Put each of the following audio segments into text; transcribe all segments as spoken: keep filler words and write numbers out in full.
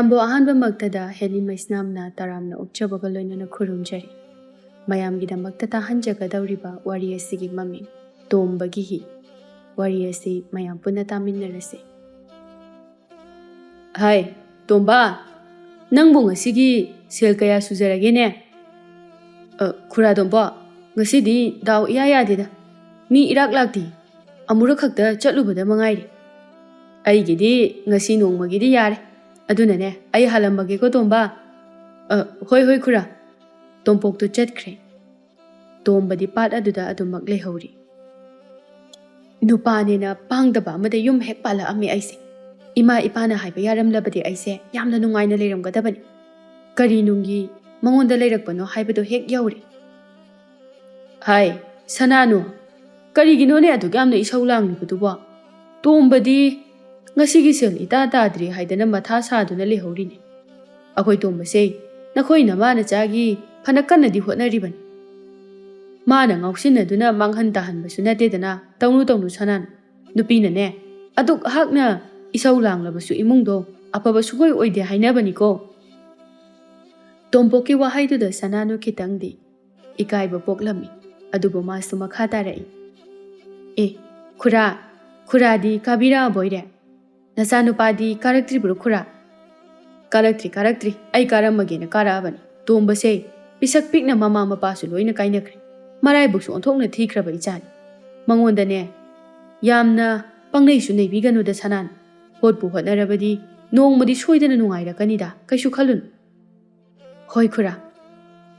ꯃꯌꯥꯝꯕꯨ ꯑꯍꯥꯟꯕꯃꯛꯇꯗ ꯍꯦꯂꯤ ꯃꯩꯁꯅꯥꯝꯅ ꯇꯔꯥꯝꯅ ꯑꯣꯛꯆꯕꯒ ꯂꯣꯏꯅꯅ ꯈꯨꯔꯨꯝꯖꯔꯤ꯫ ꯃꯌꯥꯝꯒꯤꯗꯃꯛꯇ ꯇꯥꯍꯟꯖꯒꯗꯧꯔꯤꯕ ꯋꯥꯔꯤ ꯑꯁꯤꯒꯤ ꯃꯃꯤꯡ ꯇꯣꯝꯕꯒꯤ ꯍꯤ꯫ ꯋꯥꯔꯤ ꯑꯁꯤ ꯃꯌꯥꯝ ꯄꯨꯟꯅ ꯇꯥꯃꯤꯟꯅꯔꯁꯤ꯫ ꯍꯥꯏ, ꯇꯣꯝꯕ, ꯅꯪꯕꯨ ꯉꯁꯤꯒꯤ ꯁꯦꯜ ꯀꯌꯥ ꯁꯨꯖꯔꯒꯦꯅꯦ? ꯑ, ꯈꯨꯔꯥ ꯇꯣꯝꯕ, ꯉꯁꯤꯗꯤ ꯗꯥꯎ ꯏꯌꯥ ꯌꯥꯗꯦꯗ꯫ ꯃꯤ ꯏꯔꯥꯛ ꯂꯥꯛꯇꯦ꯫ ꯑꯃꯨꯔꯛ ꯈꯛꯇ ꯆꯠꯂꯨꯕꯗ ꯃꯉꯥꯏꯔꯦ꯫ ꯑꯩꯒꯤꯗꯤ ꯉꯁꯤ ꯅꯣꯡꯃꯒꯤꯗꯤ ꯌꯥꯔꯦ꯫ ꯑꯗꯨꯅꯅꯦ, ꯑꯩ ꯍꯜꯂꯝꯃꯒꯦꯀꯣ, ꯇꯣꯝꯕ꯫ ꯑ, ꯍꯣꯏ, ꯍꯣꯏ, ꯈꯨꯔꯥ꯫ ꯇꯣꯝꯄꯣꯛꯇꯨ ꯆꯠꯈ꯭ꯔꯦ꯫ ꯇꯣꯝꯕꯗꯤ ꯄꯥꯠ ꯑꯗꯨꯗ ꯑꯗꯨꯃꯛ ꯂꯩꯍꯧꯔꯤ꯫ ꯅꯨꯄꯥꯅꯦꯅ ꯄꯥꯡꯗꯕ ꯑꯃꯗ ꯌꯨꯝ ꯍꯦꯛ ꯄꯥꯜꯂꯛꯑꯝꯃꯦ ꯑꯩꯁꯦ꯫ ꯏꯃꯥ ꯏꯄꯥꯅ ꯍꯥꯏꯕ ꯌꯥꯔꯝꯂꯕꯗꯤ ꯑꯩꯁꯦ ꯌꯥꯝꯅ ꯅꯨꯡꯉꯥꯏꯅ ꯂꯩꯔꯝꯒꯗꯕꯅꯤ꯫ ꯀꯔꯤ ꯅꯨꯡꯒꯤ ꯃꯉꯣꯟꯗ ꯂꯩꯔꯛꯄꯅꯣ ꯍꯥꯏꯕꯗꯣ ꯍꯦꯛ ꯌꯧꯔꯦ꯫ ꯍꯥꯏ, ꯁꯅꯥꯅꯨ, ꯀꯔꯤꯒꯤꯅꯣꯅꯦ ꯑꯗꯨꯛ ꯌꯥꯝꯅ ꯏꯁꯧ ꯂꯥꯡꯂꯤꯕꯗꯨꯕꯣ? ꯇꯣꯝꯕꯗꯤ ꯉꯁꯤꯒꯤ ꯁꯦꯜ ꯏꯇꯥ ꯇꯥꯗ꯭ꯔꯤ ꯍꯥꯏꯗꯅ ꯃꯊꯥ ꯁꯥꯗꯨꯅ ꯂꯩꯍꯧꯔꯤꯅꯦ꯫ ꯑꯩꯈꯣꯏ ꯇꯣꯝꯕꯁꯦ ꯅꯈꯣꯏ ꯅꯃꯥ ꯅꯆꯥꯒꯤ ꯐꯅ ꯀꯟꯅꯗꯤ ꯍꯣꯠꯅꯔꯤꯕꯅꯤ꯫ ꯃꯥꯅ ꯉꯥꯎꯁꯤꯟꯅꯗꯨꯅ ꯃꯥꯡꯍꯟ ꯇꯥꯍꯟꯕꯁꯨ ꯅꯠꯇꯦꯗꯅ꯫ ꯇꯧꯅꯨ, ꯇꯧꯅꯨ, ꯁꯅꯥꯅꯨ꯫ ꯅꯨꯄꯤꯅꯅꯦ, ꯑꯗꯨꯛ ꯍꯥꯛꯅ ꯏꯁꯧ ꯂꯥꯡꯂꯕꯁꯨ ꯏꯃꯨꯡꯗꯣ ꯑꯐꯕ ꯁꯨꯡꯑꯣꯏ ꯑꯣꯏꯗꯦ ꯍꯥꯏꯅꯕꯅꯤꯀꯣ꯫ ꯇꯣꯝꯄꯣꯛꯀꯤ ꯋꯥꯍꯩꯗꯨꯗ ꯁꯅꯥꯅꯨ ꯈꯤꯇꯪꯗꯤ ꯏꯀꯥꯏꯕ ꯄꯣꯛꯂꯝꯃꯤ꯫ ꯑꯗꯨꯕꯨ ꯃꯥꯁꯨ ꯃꯈꯥ ꯇꯥꯔꯛꯏ꯫ ꯑꯦ, ꯈꯨꯔꯥ, ꯈꯨꯔꯥꯗꯤ ꯀꯥꯕꯤꯔꯛꯑꯕꯣꯏꯔꯦ? ꯅꯆꯥꯅꯨꯄꯥꯗꯤ ꯀꯥꯔꯛꯇ꯭ꯔꯤꯕ꯭ꯔꯣ, ꯈꯨꯔꯥ? ꯀꯥꯔꯛꯇ꯭ꯔꯤ, ꯀꯥꯔꯛꯇ꯭ꯔꯤ꯫ ꯑꯩ ꯀꯥꯔꯝꯃꯒꯦꯅ ꯀꯥꯔꯛꯑꯕꯅꯤ꯫ ꯇꯣꯝꯕꯁꯦ ꯄꯤꯁꯛ ꯄꯤꯛꯅ ꯃꯃꯥ ꯃꯄꯥꯁꯨ ꯂꯣꯏꯅ ꯀꯥꯏꯅꯈ꯭ꯔꯦ꯫ ꯃꯔꯥꯏꯕꯛꯁꯨ ꯑꯣꯟꯊꯣꯛꯅ ꯊꯤꯈ꯭ꯔꯕ ꯏꯆꯥꯅꯤ꯫ ꯃꯉꯣꯟꯗꯅꯦ, ꯌꯥꯝꯅ ꯄꯪꯅꯩꯁꯨ ꯅꯩꯕꯤꯒꯅꯨꯗ, ꯁꯅꯥꯅꯨ꯫ ꯍꯣꯠꯄꯨ ꯍꯣꯠꯅꯔꯕꯗꯤ ꯅꯣꯡꯃꯗꯤ ꯁꯣꯏꯗꯅ ꯅꯨꯡꯉꯥꯏꯔꯛꯀꯅꯤꯗ, ꯀꯩꯁꯨ ꯈꯜꯂꯨꯅꯨ꯫ ꯍꯣꯏ ꯈꯨꯔꯥ,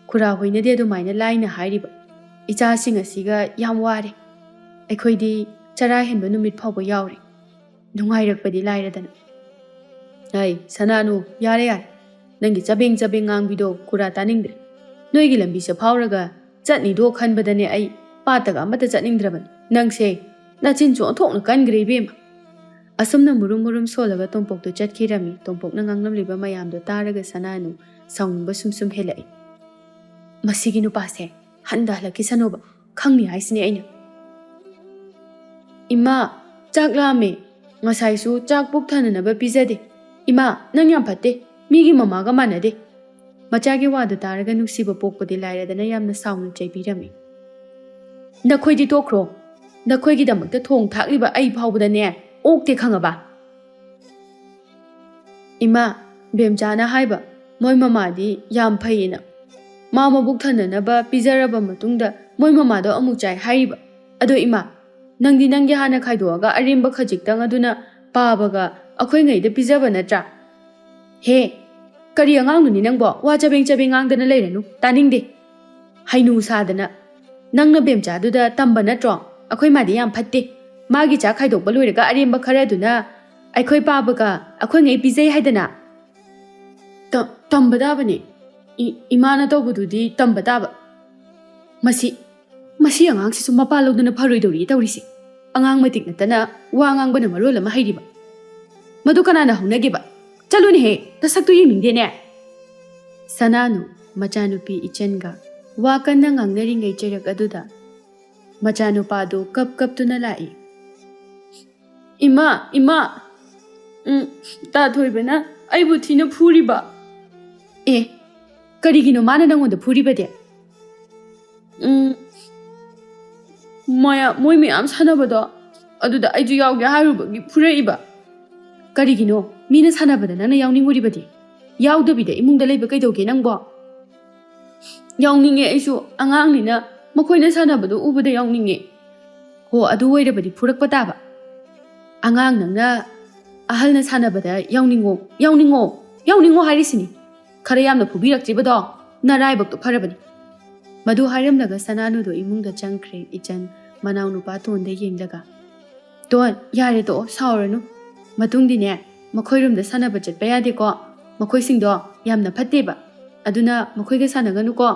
ꯈꯨꯔꯥ ꯍꯣꯏꯅꯗꯤ ꯑꯗꯨꯃꯥꯏꯅ ꯂꯥꯏꯅ ꯍꯥꯏꯔꯤꯕ꯫ ꯏꯆꯥꯁꯤꯡ ꯑꯁꯤꯒ ꯌꯥꯝ ꯋꯥꯔꯦ꯫ ꯑꯩꯈꯣꯏꯗꯤ ꯆꯔꯥ ꯍꯦꯟꯕ ꯅꯨꯃꯤꯠ ꯐꯥꯎꯕ ꯌꯥꯎꯔꯦ꯫ ꯅꯨꯡꯉꯥꯏꯔꯛꯄꯗꯤ ꯂꯥꯏꯔꯗꯅ꯫ ꯑꯩ, ꯁꯅꯥꯅꯨ, ꯌꯥꯔꯦ, ꯌꯥꯔꯦ꯫ ꯅꯪꯒꯤ ꯆꯕꯦꯡ ꯆꯕꯦꯡ ꯉꯥꯡꯕꯤꯗꯣ ꯈꯨꯔꯥ ꯇꯥꯅꯤꯡꯗ꯭ꯔꯦ꯫ ꯅꯣꯏꯒꯤ ꯂꯝꯕꯤꯁꯦ ꯐꯥꯎꯔꯒ ꯆꯠꯅꯤꯗꯣ ꯈꯟꯕꯗꯅꯦ ꯑꯩ ꯄꯥꯠꯇꯒ ꯑꯃꯠꯇ ꯆꯠꯅꯤꯡꯗ꯭ꯔꯕꯅꯤ꯫ ꯅꯪꯁꯦ ꯅꯆꯤꯟꯁꯨ ꯑꯣꯟꯊꯣꯛꯅ ꯀꯟꯈ꯭ꯔꯦ, ꯏꯕꯦꯝꯃ꯫ ꯑꯁꯨꯝꯅ ꯃꯨꯔꯨꯝ ꯃꯨꯔꯨꯝ ꯁꯣꯜꯂꯒ ꯇꯣꯝꯄꯣꯛꯇꯨ ꯆꯠꯈꯤꯔꯝꯃꯤ꯫ ꯇꯣꯝꯄꯣꯛꯅ ꯉꯥꯡꯂꯝꯂꯤꯕ ꯃꯌꯥꯝꯗꯣ ꯇꯥꯔꯒ ꯁꯅꯥꯅꯨ ꯁꯥꯎꯅꯤꯡꯕ ꯁꯨꯝ ꯁꯨꯝ ꯍꯦꯜꯂꯛꯏ꯫ ꯃꯁꯤꯒꯤ ꯅꯨꯄꯥꯁꯦ ꯍꯟꯗ ꯍꯜꯂꯛꯈꯤꯁꯅꯨꯕ, ꯈꯪꯅꯤ ꯍꯥꯏꯁꯤꯅꯦ ꯑꯩꯅ꯫ ꯏꯃꯥ, ꯆꯥꯛ ꯂꯥꯝꯃꯦ꯫ ꯉꯁꯥꯏꯁꯨ ꯆꯥꯛ ꯄꯨꯛ ꯊꯟꯅꯅꯕ ꯄꯤꯖꯗꯦ꯫ "ꯏꯃꯥ, ꯅꯪ ꯌꯥꯝ ꯐꯠꯇꯦ꯫ ꯃꯤꯒꯤ ꯃꯃꯥꯒ ꯃꯥꯟꯅꯗꯦ꯫" ꯃꯆꯥꯒꯤ ꯋꯥꯗꯨ ꯇꯥꯔꯒ ꯅꯨꯡꯁꯤꯕ ꯄꯣꯛꯄꯗꯤ ꯂꯥꯏꯔꯗꯅ ꯌꯥꯝꯅ ꯁꯥꯎꯅ ꯆꯩꯕꯤꯔꯝꯃꯤ꯫ "ꯅꯈꯣꯏꯗꯤ ꯇꯣꯛꯈ꯭ꯔꯣ꯫ ꯅꯈꯣꯏꯒꯤꯗꯃꯛꯇ ꯊꯣꯡ ꯊꯥꯛꯂꯤꯕ ꯑꯩ ꯐꯥꯎꯕꯗꯅꯦ ꯑꯣꯛꯇꯦ, ꯈꯪꯉꯕ?" "ꯏꯃꯥ, ꯕꯦꯝꯆꯥꯅ ꯍꯥꯏꯕ ꯃꯣꯏ ꯃꯃꯥꯗꯤ ꯌꯥꯝ ꯐꯩꯌꯦꯅ꯫ ꯃꯥ ꯃꯕꯨꯛ ꯊꯟꯅꯅꯕ ꯄꯤꯖꯔꯕ ꯃꯇꯨꯡꯗ ꯃꯣꯏ ꯃꯃꯥꯗꯣ ꯑꯃꯨꯛ ꯆꯥꯏ ꯍꯥꯏꯔꯤꯕ꯫ ꯑꯗꯣ ꯏꯃꯥ, ꯅꯪꯗꯤ ꯅꯪꯒꯤ ꯍꯥꯟꯅ ꯈꯥꯏꯗꯣꯛꯑꯒ ꯑꯔꯦꯝꯕ ꯈꯖꯤꯛꯇꯪ ꯑꯗꯨꯅ ꯄꯥꯕꯒ ꯑꯩꯈꯣꯏꯉꯩꯗ ꯄꯤꯖꯕ ꯅꯠꯇ꯭ꯔꯥ?" "ꯍꯦ, ꯀꯔꯤ ꯑꯉꯥꯡꯅꯣꯅꯦ ꯅꯪꯕꯣ? ꯋꯥ ꯆꯕꯦꯡ ꯆꯕꯦꯡ ꯉꯥꯡꯗꯅ ꯂꯩꯔꯅꯨ, ꯇꯥꯅꯤꯡꯗꯦ꯫ ꯍꯩꯅꯨ ꯁꯥꯗꯅ꯫ ꯅꯪꯅ ꯕꯦꯝꯆꯥꯗꯨꯗ ꯇꯝꯕ ꯅꯠꯇ꯭ꯔꯣ? ꯑꯩꯈꯣꯏ ꯃꯥꯗꯤ ꯌꯥꯝ ꯐꯠꯇꯦ꯫ ꯃꯥꯒꯤ ꯆꯥꯛ ꯈꯥꯏꯗꯣꯛꯄ ꯂꯣꯏꯔꯒ ꯑꯔꯦꯝꯕ ꯈꯔꯗꯨꯅ ꯑꯩꯈꯣꯏ ꯄꯥꯕꯒ ꯑꯩꯈꯣꯏꯉꯩ ꯄꯤꯖꯩ ꯍꯥꯏꯗꯅ?" "ꯇ-, ꯇꯝꯕ ꯇꯥꯕꯅꯦ꯫ ꯏ-, ꯏꯃꯥꯅ ꯇꯧꯕꯗꯨꯗꯤ ꯇꯝꯕ ꯇꯥꯕ꯫" "ꯃꯁꯤ, ꯃꯁꯤ ꯑꯉꯥꯡꯁꯤꯁꯨ ꯃꯄꯥ ꯂꯧꯗꯅ ꯐꯔꯣꯏꯗꯧꯔꯤ ꯇꯧꯔꯤꯁꯦ꯫ ꯑꯉꯥꯡ ꯃꯇꯤꯛ ꯅꯠꯇꯅ ꯋꯥ ꯉꯥꯡꯕꯅ ꯃꯔꯣꯜ ꯑꯃ ꯍꯩꯔꯤꯕ꯫ ꯃꯗꯨ ꯀꯅꯥꯅ ꯍꯧꯅꯒꯦꯕ? ꯆꯠꯂꯨꯅꯦꯍꯦ, ꯅꯁꯛꯇꯨ ꯌꯦꯡꯅꯤꯡꯗꯦꯅꯦ꯫" ꯁꯅꯥꯅꯨ ꯃꯆꯥꯅꯨꯄꯤ ꯏꯆꯟꯒ ꯋꯥ ꯀꯟꯅ ꯉꯥꯡꯅꯔꯤꯉꯩ ꯆꯩꯔꯛ ꯑꯗꯨꯗ ꯃꯆꯥꯅꯨꯄꯥꯗꯨ ꯀꯞ ꯀꯞꯇꯨꯅ ꯂꯥꯛꯏ꯫ "ꯏꯃꯥ, ꯏꯃꯥ, ꯎꯝ, ꯇꯥ ꯊꯣꯏꯕꯅ ꯑꯩꯕꯨ ꯊꯤꯅ ꯐꯨꯔꯤꯕ꯫" "ꯑꯦ, ꯀꯔꯤꯒꯤꯅꯣ ꯃꯥꯅ ꯅꯪꯉꯣꯟꯗ ꯐꯨꯔꯤꯕꯗꯤ?" "ꯎꯝ, ꯃꯌꯥ-, ꯃꯣꯏ ꯃꯌꯥꯝ ꯁꯥꯟꯅꯕꯗꯣ, ꯑꯗꯨꯗ ꯑꯩꯁꯨ ꯌꯥꯎꯒꯦ ꯍꯥꯏꯔꯨꯕꯒꯤ ꯐꯨꯔꯛꯏꯕ꯫" "ꯀꯔꯤꯒꯤꯅꯣ? ꯃꯤꯅ ꯁꯥꯟꯅꯕꯗ ꯅꯪꯅ ꯌꯥꯎꯅꯤꯡꯉꯨꯔꯤꯕꯗꯤ? ꯌꯥꯎꯗꯕꯤꯗ ꯏꯃꯨꯡꯗ ꯂꯩꯕ ꯀꯩꯗꯧꯒꯦ ꯅꯪꯕꯣ?" "ꯌꯥꯎꯅꯤꯡꯉꯦ ꯑꯩꯁꯨ, ꯑꯉꯥꯡꯅꯤꯅ ꯃꯈꯣꯏꯅ ꯁꯥꯟꯅꯕꯗꯣ ꯎꯕꯗ ꯌꯥꯎꯅꯤꯡꯉꯦ꯫" "ꯍꯣ, ꯑꯗꯨ ꯑꯣꯏꯔꯕꯗꯤ ꯐꯨꯔꯛꯄ ꯇꯥꯕ꯫ ꯑꯉꯥꯡ ꯅꯪꯅ ꯑꯍꯜꯅ ꯁꯥꯟꯅꯕꯗ ꯌꯥꯎꯅꯤꯡꯉꯣ, ꯌꯥꯎꯅꯤꯡꯉꯣ, ꯌꯥꯎꯅꯤꯡꯉꯣ ꯍꯥꯏꯔꯤꯁꯤꯅꯤ꯫ ꯈꯔ ꯌꯥꯝꯅ ꯐꯨꯕꯤꯔꯛꯇ꯭ꯔꯤꯕꯗꯣ ꯅꯔꯥꯏꯕꯛꯇꯣ ꯐꯔꯕꯅꯤ꯫" ꯃꯗꯨ ꯍꯥꯏꯔꯝꯂꯒ ꯁꯅꯥꯅꯨꯗꯣ ꯏꯃꯨꯡꯗ ꯆꯪꯈ꯭ꯔꯦ꯫ ꯏꯆꯟ ꯃꯅꯥꯎꯅꯨꯄꯥ ꯇꯣꯟꯗ ꯌꯦꯡꯂꯒ, "ꯇꯣꯟ, ꯌꯥꯔꯦ, ꯇꯣꯛꯑꯣ, ꯁꯥꯎꯔꯅꯨ꯫ ꯃꯇꯨꯡꯗꯤꯅꯦ, ꯃꯈꯣꯏꯔꯣꯝꯗ ꯁꯥꯟꯅꯕ ꯆꯠꯄ ꯌꯥꯗꯦꯀꯣ꯫ ꯃꯈꯣꯏꯁꯤꯡꯗꯣ ꯌꯥꯝꯅ ꯐꯠꯇꯦꯕ꯫ ꯑꯗꯨꯅ ꯃꯈꯣꯏꯒ ꯁꯥꯟꯅꯒꯅꯨꯀꯣ꯫"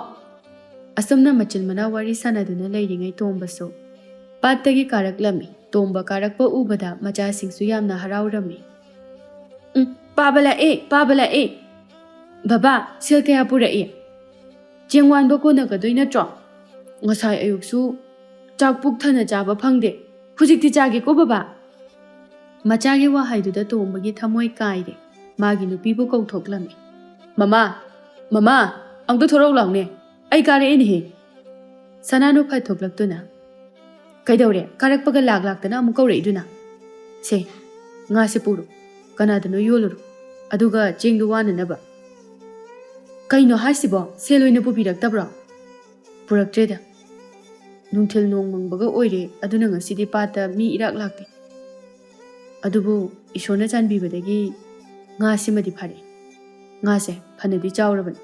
ꯑꯁꯨꯝꯅ ꯃꯆꯤꯟ ꯃꯅꯥꯎ ꯋꯥꯔꯤ ꯁꯥꯟꯅꯗꯨꯅ ꯂꯩꯔꯤꯉꯩ ꯇꯣꯝꯕꯁꯨ ꯄꯥꯠꯇꯒꯤ ꯀꯥꯔꯛꯂꯝꯃꯤ꯫ ꯇꯣꯝꯕ ꯀꯥꯔꯛꯄ ꯎꯕꯗ ꯃꯆꯥꯁꯤꯡꯁꯨ ꯌꯥꯝꯅ ꯍꯔꯥꯎꯔꯝꯃꯤ꯫ "ꯎꯝ, ꯄꯥꯕ ꯂꯥꯛꯑꯦ, ꯄꯥꯕ ꯂꯥꯛꯑꯦ꯫ ꯕꯕꯥ, ꯁꯦꯜ ꯀꯌꯥ ꯄꯨꯔꯛꯏ? ꯆꯦꯡ ꯋꯥꯟꯕ ꯀꯣꯟꯅꯒꯗꯣꯏ ꯅꯠꯇ꯭ꯔꯣ? ꯉꯁꯥꯏ ꯑꯌꯨꯛꯁꯨ ꯆꯥꯛ ꯄꯨꯛ ꯊꯟꯅ ꯆꯥꯕ ꯐꯪꯗꯦ꯫ ꯍꯧꯖꯤꯛꯇꯤ ꯆꯥꯒꯦꯀꯣ, ꯕꯕꯥ?" ꯃꯆꯥꯒꯤ ꯋꯥꯍꯩꯗꯨꯗ ꯇꯣꯝꯕꯒꯤ ꯊꯃꯣꯏ ꯀꯥꯏꯔꯦ꯫ ꯃꯥꯒꯤ ꯅꯨꯄꯤꯕꯨ ꯀꯧꯊꯣꯛꯂꯝꯃꯤ꯫ "ꯃꯃꯥ, ꯃꯃꯥ, ꯑꯃꯨꯛꯇ ꯊꯣꯔꯛꯎ ꯂꯥꯎꯅꯦ, ꯑꯩ ꯀꯥꯔꯛꯑꯦꯅꯦꯍꯦ!" ꯁꯅꯥꯅꯨ ꯐꯠ ꯊꯣꯛꯂꯛꯇꯨꯅ, "ꯀꯩꯗꯧꯔꯦ? ꯀꯥꯔꯛꯄꯒ ꯂꯥꯛ ꯂꯥꯛꯇꯅ ꯑꯃꯨꯛ ꯀꯧꯔꯛꯏꯗꯨꯅ?" "ꯁꯦ, ꯉꯥꯁꯦ ꯄꯨꯔꯣ, ꯀꯅꯥꯗꯅꯣ ꯌꯣꯜꯂꯨꯔꯣ, ꯑꯗꯨꯒ ꯆꯦꯡꯗꯣ ꯋꯥꯅꯅꯕ꯫" "ꯀꯩꯅꯣ ꯍꯥꯏꯁꯤꯕꯣ? ꯁꯦꯜ ꯑꯣꯏꯅ ꯄꯨꯕꯤꯔꯛꯇꯕ꯭ꯔꯣ?" "ꯄꯨꯔꯛꯇ꯭ꯔꯦꯗ꯫ ꯅꯨꯡꯊꯤꯜ ꯅꯣꯡ ꯃꯪꯕꯒ ꯑꯣꯏꯔꯦ, ꯑꯗꯨꯅ ꯉꯁꯤꯗꯤ ꯄꯥꯠꯇ ꯃꯤ ꯏꯔꯥꯛ ꯂꯥꯛꯇꯦ꯫ ꯑꯗꯨꯕꯨ ꯏꯁꯣꯔꯅ ꯆꯥꯟꯕꯤꯕꯗꯒꯤ ꯉꯥꯁꯤꯃꯗꯤ ꯐꯥꯔꯛꯑꯦ꯫ ꯉꯥꯁꯦ ꯐꯅꯗꯤ ꯆꯥꯎꯔꯕꯅꯤ꯫